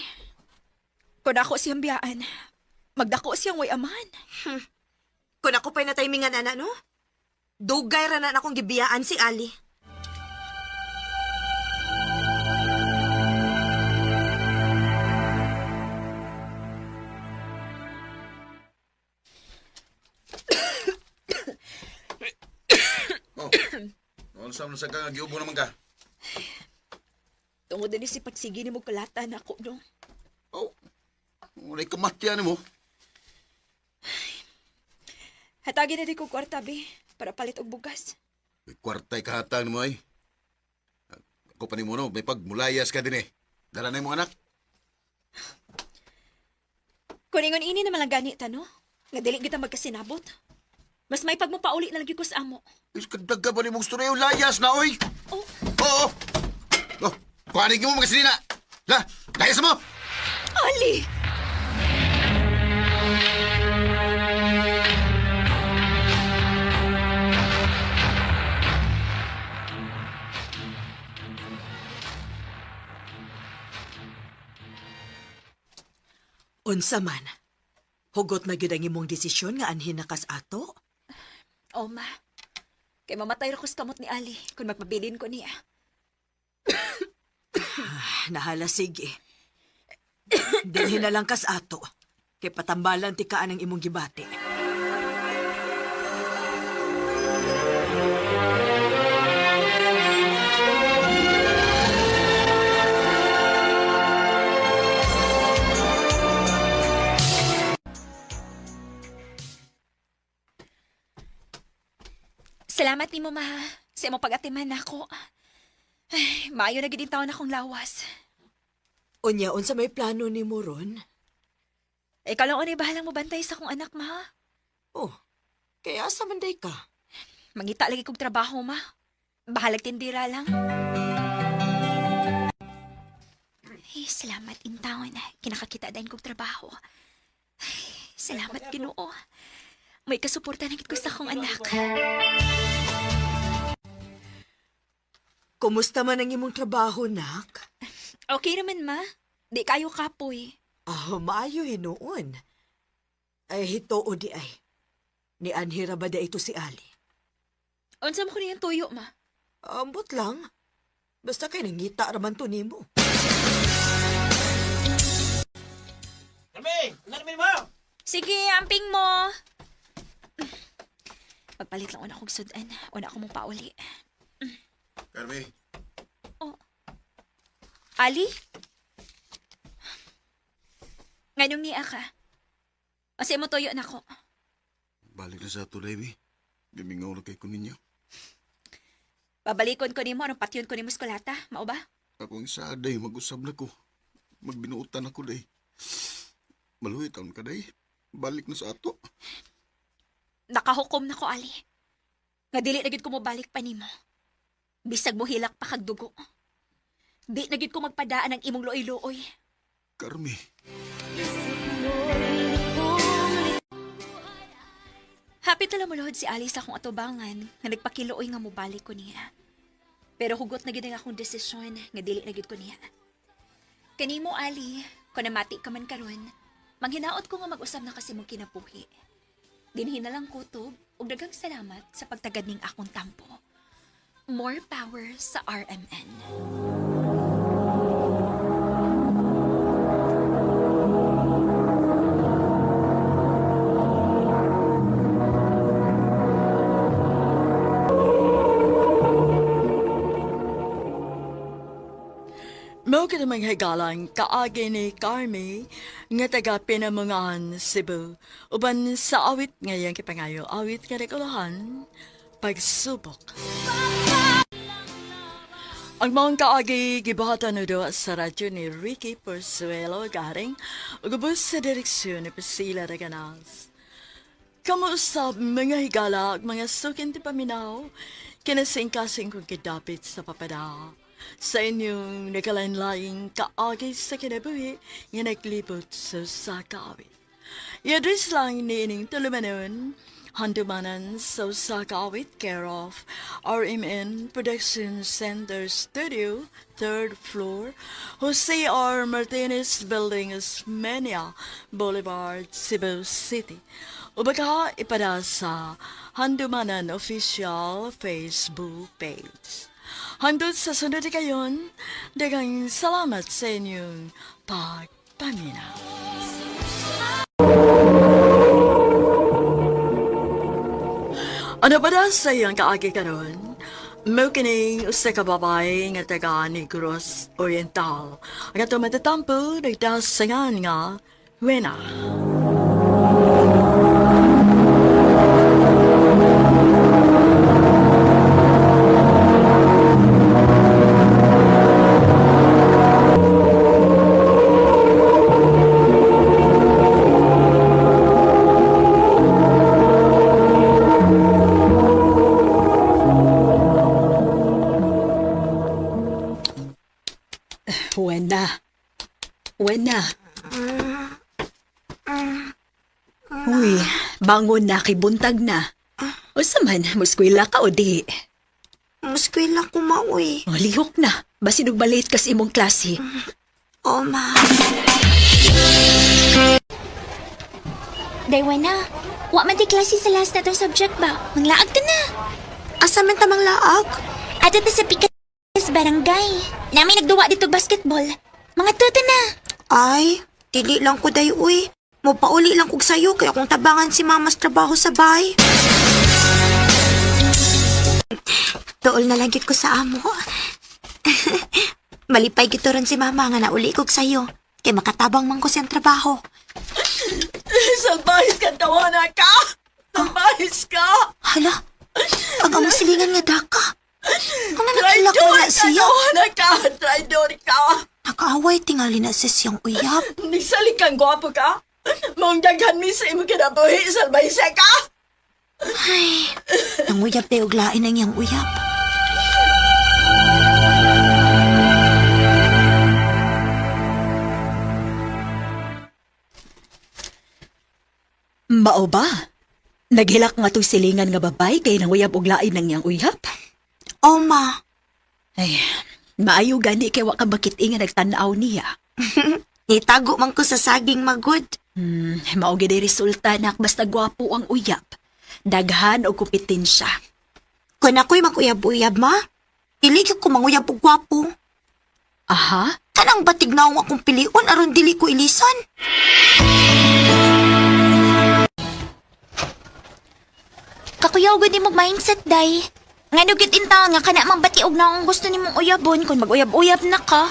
Kung ako siyang biyaan, magdako siyang way amahan. Kung ako pa'y natimingan, ana, no? Dugay ra na akong gibiyaan si Ali. Oh. Unsa man sa ka giubo naman ka? Tungod din si pagsige ni mo kalata na ako, no? Oh. Walay kamatyan mo. Hatagin na di ko kwarta, be, para palit og bugas. May kwartay kahatang mo ay. Ako pa ni mo no, may pagmulayas ka din eh. Dala na imong anak. Kuningon ini naman lang gani, no? Nga dili kita magkasinabot. Mas may pagmupauli na lang ko sa amo. Is kadagga pa ni mong storyo, layas na oy. Oh. Oo. Oh, kuhanin mo mga sinina. La, layas mo. Ali! Unsa man, hugot na gyud ang imong desisyon nga anhin na kas ato? Oh, ma. Kay mamatay ra ko sa kamot ni Ali kung magpabilin ko niya. Nahala, sige. Dinhin na lang kas ato. Kay patambalan ti kaan ang imong gibati. Salamat nimo, ma. Sa imong pag-atiman nako. Ay, maayo na gid taon akong lawas. Unya, unsa may plano nimo ron? Ikaw lang unay bahalang mo bantay sa akong anak, ma. Oh, kaya asa man day ka? Mangita lagi kog trabaho, ma. Bahalag tindira lang. Ay, salamat in town. Kinakakita din kog trabaho. Ay, salamat, Ginoo. May kasuporta na gid ko sa akong anak. Kumusta man ang imong trabaho, nak? Okay naman, ma. Di kayo kapoy. Ah, maayo hinuon. Ay, hituo di ay. Ni Anhira ba da ito si Ali? Unsa mo ko niyang tuyo, ma? Ambot lang. Basta kay nangita raman to nimo. Kami, namin mo. Sige, amping mo. Magpalit lang una kong sudan. Una ako mong pauli. Carmi. Ali? Nganong niya ka? Asa mo tuyo nako? Balik na sa ato, baby. Gimingaw na kay ko ninyo. Babalikon ko nimo aron patyon ko nimo eskolata, mao ba? Akong isa, day, mag-usab na ko. Magbinuotan ako, day. Maluhi taon ka, day. Balik na sa ato. Nakahukom na ko, Ali. Nga dili na gyud ko mobalik pa nimo. Bisag mohilak pa kag dugo. Di na gyud ko magpadaan ang imong luoy-luoy. Carmi. Happy tala muluhod si Ali sa akong atubangan nga nagpakiluoy nga mobalik ko niya. Pero hugot na gyud ang akong desisyon nga dili na gyud ko niya. Kanimo Ali, kung namati ka man karon, manghinaot ko nga mag-usab na kasi mong kinabuhi. Dinhi na lang kutob ug daghang salamat sa pagtagad ning akong tampo. More power sa RMN. Mao ka namang higalang kaagi ni Carmi nga taga Pinamungan, Cebu. Uban sa awit ngayang kipangayo, awit nga nakulahan, pagsubok. Ang maong kaagi gibuhatan udo sa radyo ni Ricky Porzuelo Garing ug ubos sa direksyon ni Priscilla Reganas. Kamuusap mga higala ug mga sukin ti paminaw, kinasingkasing kong kidapit sa papada. Sa inyong nagkalain-laing kaagi sa kinabuhi nga naglibot sa sakawit. I-address lang niining tulumanon, handumanan sa Sakawit, care of RMN Production Center Studio, 3rd floor, Jose R. Martinez Building, Osmeña Boulevard, Cebu City. O baka ipada sa Handumanan Official Facebook page. Hangtod sa sunod kayon, daghang salamat sa inyong pagpaminaw. Ano ba na sa iyang kaagi karon? Mao kining usa ka babae nga taga Negros Oriental. Ang ato matatampo nagdasangan nga Wena. Wena. Wena. Uy, bangon na kay buntag na. Usa man, muskwela ka o di? Muskwela ko maoy. O, lihok na. Basin og balit kas imong klase. Oh, ma. Daywana, wa man di klase sa last na tong subject ba? Manglaag ka na. Asa man tamang laag? Ato ta sa Pikas Barangay. Nami nagduwa dito basketball. Mga tuto na. Ay, dili lang ko day uy. Mopauli lang kog sayo kay akong tabangan si mama sa trabaho sa bahay. Tuol na lang gyud ko sa amo. Malipay gito ron si mama nga nauli kog sayo. Kay makatabang man ko siyang trabaho. Salbahis ka, tawana ka! Salbahis ka! Hala, ang among silingan nga daka. Kung nanakilak mo Traidor na ka, siya. tawana ka! Traidor ka! Nakaaway tingali na sa siyang uyab. Nagsalig kang gwapo ka! Maong daghan mi sa imong kinabuhi, salbahis ka! Ay, nanguyab tayo og lain ang iyang uyab. Mao ba? Naghilak nga to'y silingan nga babay kay nanguyab og lain ng iyang uyab. Oh, ma. Ay, maayo gani kay wa ka makit-i nga nagtan-aw niya. Nitago man ko sa saging magod. Mao gid ay resulta nak basta gwapo ang uyab. Daghan og kompetensya. Kung ako'y mag-uyab-uyab, ma, dili gyud ko manguyab og gwapo. Aha, Kanang batig naong akong pilion aron dili ko ilisan. Kakuyaw gud nimo mindset day. Ngano gyud in taon nga kana mang batiog na akong gusto nimong uyabon kung mag-uyab-uyab na ka.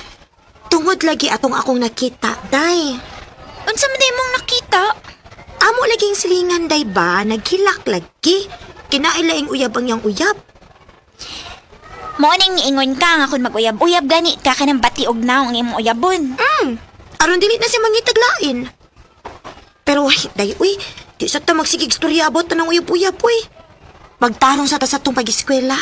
Tungod lagi atong akong nakita, day. Unsa man day mong nakita? Amo laging silingan, day ba? Naghilak lagi. Kinailaing uyab ang iyang uyab. Mo ning niingon ka nga kung mag-uyab-uyab gani ka kanang batiog na ang imong uyabon. Aron dili na siya mangitaglain. Pero ay, day, uy, di sa ta magsigig storya abot na ng uyab-uyab, uy. Magtarong sa ta sa tong pag-eskwela.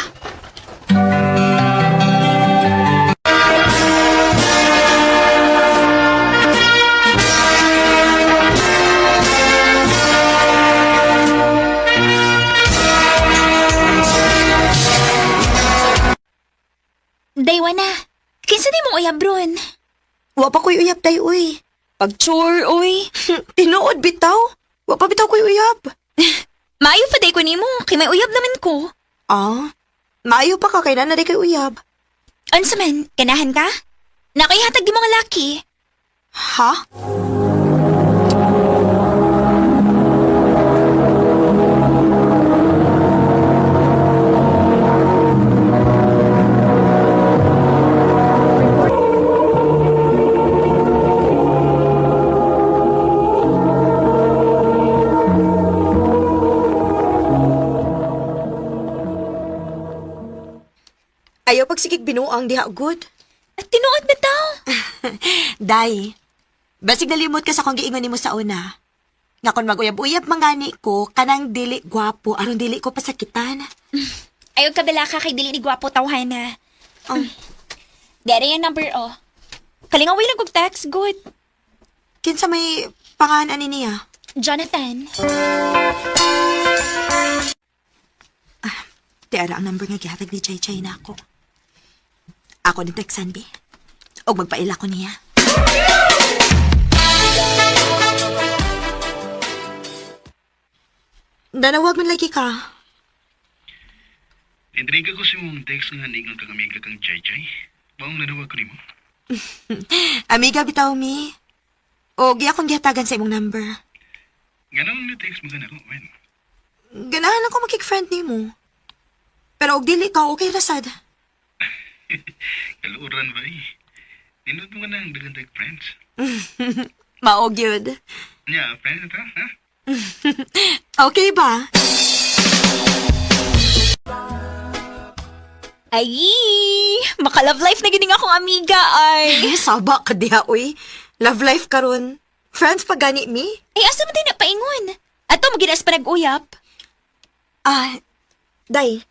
Daywa na. Kinsa di mong uyab ron? Wa pa ko'y uyab, day, uy. Pag-chore, uy. Tinuod bitaw. Wa pa bitaw ko'y uyab. Maayo pa day ko nimo, kay may uyab naman ko. Ah, maayo pa ka kay na kay uyab. Unsa man, ganahan ka? Nakihatag di mga laki. Ha? Ayaw pagsigig binuang diha good. At tinuod bitaw. Day, basig nalimot ka sa kong giingon nimo sa una. Nga kon maguyab-uyab mangani ko, kanang dili gwapo, aron dili ko pasakitan. Ayaw kabila ka kay dili ni gwapo tawhana. Oh. Dere yung number oh. Kalingaway lang kog text, good. Kinsa may pangan ani niya? Jonathan. Tiara ang number nga gihatag ni Chay Chay na ako. Ako ni texan bi. Og magpaila ko niya. Danawag man lagi ka. Intriga ko sa mong text nga ningon kang amiga kang Chay Chay. Maong nanawag ko nimo. Amiga bitaw mi. O gi akong gihatagan sa imong number. Nganong ni-text mo ka nako, Wen? Ganahan ako makik-friend nimo. Pero og dili ka okay ra sad. Kaluoran ba eh? Nindot mo ka na ang daghan friends. Maog yun. Nya, friends na ta, ha? Okay ba? Ay, maka-love life na gining akong amiga ay. Eh, saba ka diha, uy. Love life karon. Friends pa gani mi? Ay, asa man din na paingon? Ato maginas pa nag-uyap. Ah, day.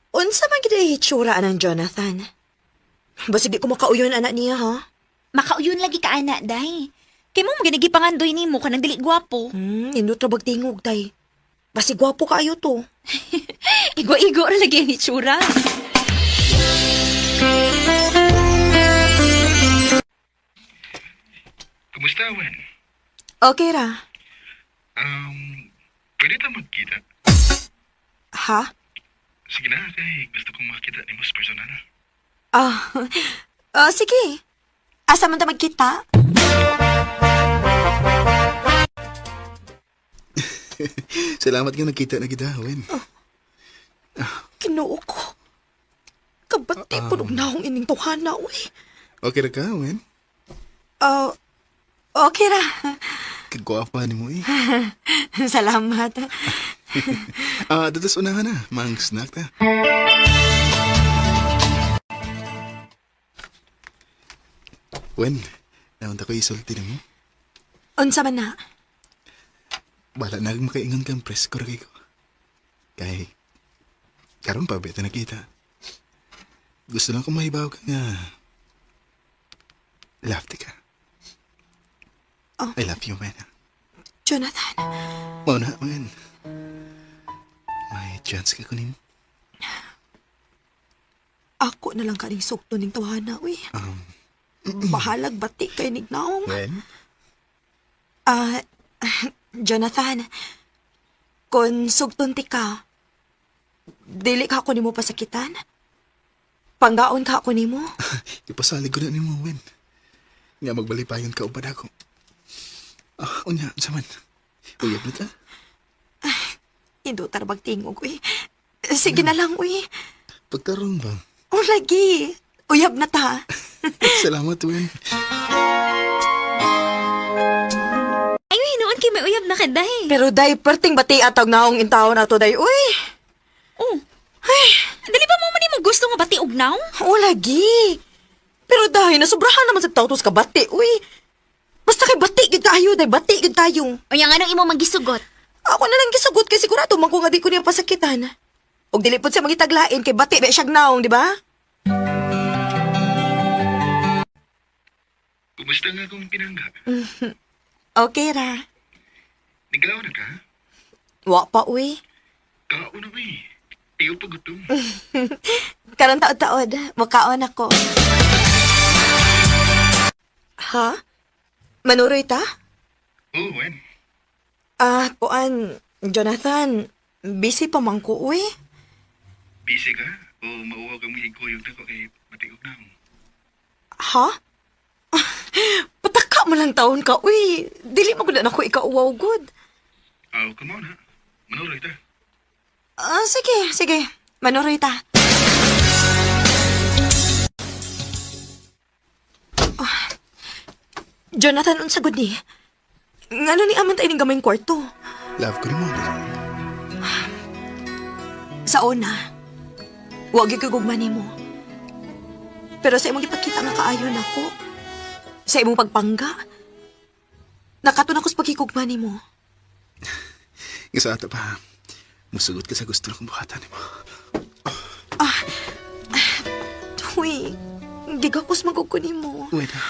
Unsa man gid ay hitsura anang Jonathan? Basig di ko makauyon anak niya, ha? Makauyon lagi ka ana, day. Kay mo maginagipangandoy nimo kanang dili gwapo. Indot ra bag tingog, day. Basig gwapo kaayo to. Igo-igo ra lagi ang itsura. Kumusta, Wen? Okay ra. Pwede ta magkita? Ha? Sige na, kay gusto kong makita ni mas personal. Ah, ah, sige. Asa man ta magkita? Salamat nga nagkita na kita, Wen. Kinoo ko. Kabati po og naong ining tuhana, uy. Okay ra ka, Wen? Ah, okay ra. Kagwapa ni mo eh. Salamat. Ah, dadas unahan na. Mang snack ta. Wen, naunta ko isulti na mo. Unsa man na? Bala na akong makaingon kang presko ra kay ko. Kay, karon pa beta nakita. Gusto lang ko mahibaw ka nga. Love ti ka. Oh. I love you, man. Jonathan. Mao na, man. May chance ka kunin. Ako na lang kaning sukto ning tawhana, uy. Bahalag bati kay nignaong. Wen? Ah, Jonathan, kung sugton ti ka, dili ka ako nimo pasakitan? Panggaon ka ako nimo? Ipasalig ko na nimo, Wen. Nga magbalipayon ka ubad ako. Ah, unya, unsa man. Uyab na ta? Indo tarbag tingog, uy. Sige na lang, uy. Pagkaroon ba? O lagi. Uyab na ta. Salamat, Wen. Ay, noon kay may uyab na ka, day. Pero day, perting bati atag naong intawon ato day, uy. Oh. Ay, dali ba mo man mo gusto nga bati og naw? O lagi. Pero day, nasubrahan naman sa tawtos ka bati, uy. Basta kay bati gid kayo, day, bati gid tayo. Unya nganong imo magisugot? Ako na lang gisugot kay sigurado man ko nga di ko niya pasakitan. Og dili pud siya magitaglain kay bati ba siyag naong, di ba? Kumusta nga kung pinangga? Okay ra. Niglaw na ka? Wa pa, uy. Kaon na ba eh. Ayaw pagutom. Karon taod-taod, mukaon ako. Ha? Manuroy ta? Oh, Wen. Ah, kuan, Jonathan, busy pa man ko, uy. Busy ka? O mauwaw kang higuyog na ko kay matiog na. Ha? Pataka mo lang taon ka, uy. Dili mo gud na ako ikauwaw gud. Oh, come on ha. Manuroy ta. Ah, sige, sige. Manuroy ta. Ah, Jonathan, unsa gud ni? Ngano ni aman tayo ning gamayng kwarto? Love ko rin mo. Sa una, wag gyud ko gugma nimo. Pero sa imong gipakita nga kaayon nako, sa imong pagpangga, nakaton ako sa pagkikugma nimo. Nga sa ato pa, musugot ka sa gusto kong buhatan mo. Uy, gigakos man ko nimo. Wen ha.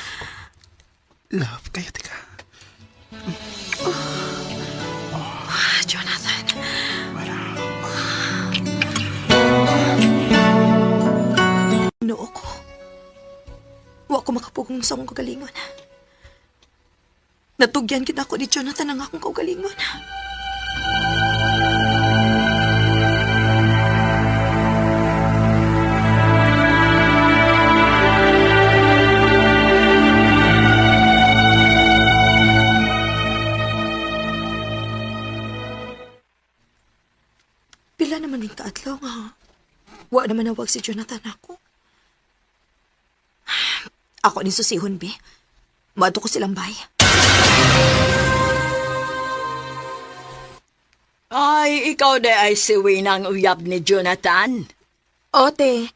Love, kaya tika. Ah, Jonathan. Noo ko. Wa ko makapugong sa akong kagalingon. Natugyan kita ko ni Jonathan ang akong kaugalingon. Pila naman ning kaadlaw nga. Wa naman nawag si Jonathan ako. Ako ni susihon, be. Maadto ko silang bay. Ay, ikaw de ay si Wina ang uyab ni Jonathan. Ote,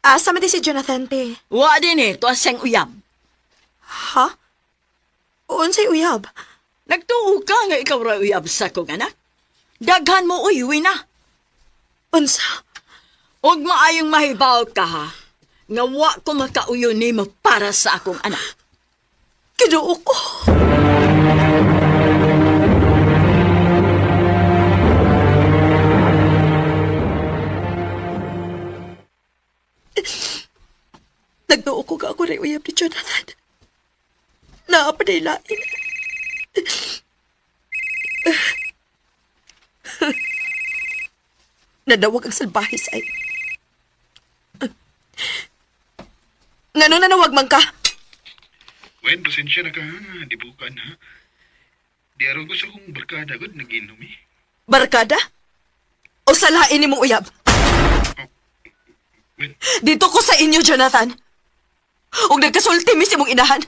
asa man di si Jonathan, te? Wa din eh, tuwa siyang uyab. Ha? Unsay uyab? Nagtuo ka nga ikaw ra uyab sa kong anak. Daghan mo uy, Wina. Unsa? Huwag maayong mahibaw ka ha. Nga wa ko makauyo nimo para sa akong anak. Kinuo ko. Nagtuo ko ka ako rin uyab ni Jonathan. Naapanilain. Nadawag ang salbahe sa ay. Ngano nanawag man ka? Wen, pasensya na ka ha. Di bukan ha. Di araw ko sa kong barkada gud nag-inom eh. Barkada? O salain nimong uyab? Wen, Dito ko sa inyo, Jonathan. Og nagkasulti mi sa imong inahan.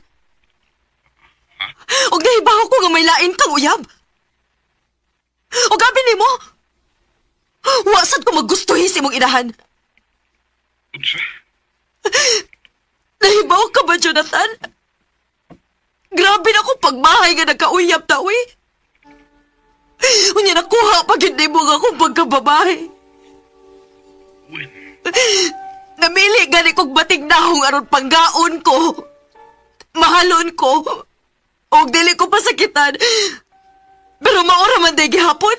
Og nahibaw ko nga may lain kang uyab. Og gabi nimo, wasad ko magustuhi sa imong inahan. unsa? Nahibaw ka ba, Jonathan? Grabe na akong pagmahay nga nagkauyab ta, uy. Unya nakuha pa gyud nimo nga akong pagkababae. Wen, Namili gani kog batig nahong aron panggaon ko. Mahalon ko. Og dili ko pasakitan. Pero maura man day gihapon.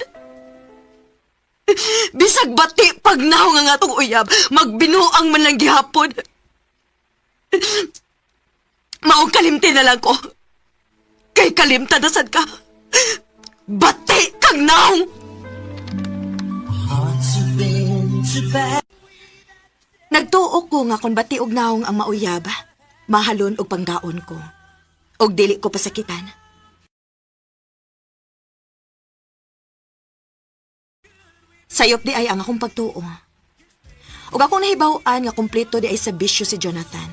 Bisag bati pag nahong ang atong uyab, magbinuang man lang gihapon. Maong kalimti na lang ko. Kay kalimta na sad ka. Bati kang nahong! Nagtuo ko nga kon bati og naong ang mauyab, mahalon og panggaon ko. Og dili ko pasakitan. Sayop di ay ang akong pagtuo. Ug akong nahibaw-an nga kumpleto di ay sa bisyo si Jonathan.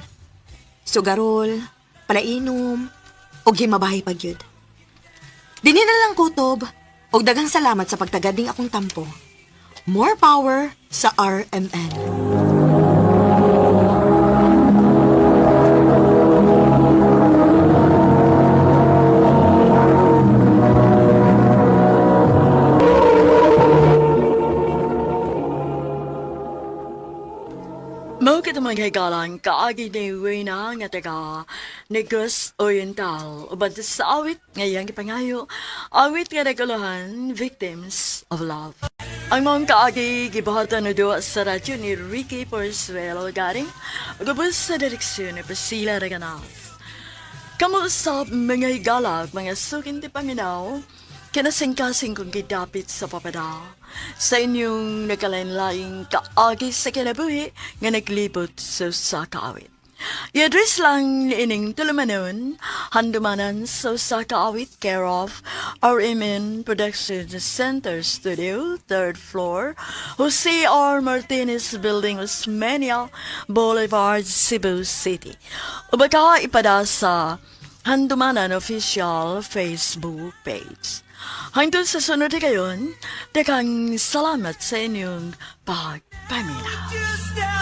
Sugarol, palainom, ug himabahay pa gyud. Dinhi na lang kutob, ug daghang salamat sa pagtagad ning akong tampo. More power sa RMN. Mao kita mga higalang kaagi ni Wena nga taga Negros Oriental uban sa awit ngayang gipangayo, awit nga naguluhan, Victims of Love. Ang mga kaagi gibuhatan na duwa sa radyo ni Ricky Porzuelo Garing ug sa direksyon ni Priscilla Reganas. Kamo sa mga higalag, mga sukin ti Panginaw, kinasingkasing kong gidapit sa papada sa inyong nagkalain-laing kaagi sa kinabuhi nga naglibot sa usa ka awit. I-address lang ining tulumanon, Handumanan sa usa ka awit, care of RMN Production Center Studio, 3rd floor, Jose R. Martinez Building, Osmeña Boulevard, Cebu City. O baka ipada sa Handumanan Official Facebook page. Hangtod sa sunod kayon, daghang salamat sa inyong pagpaminaw.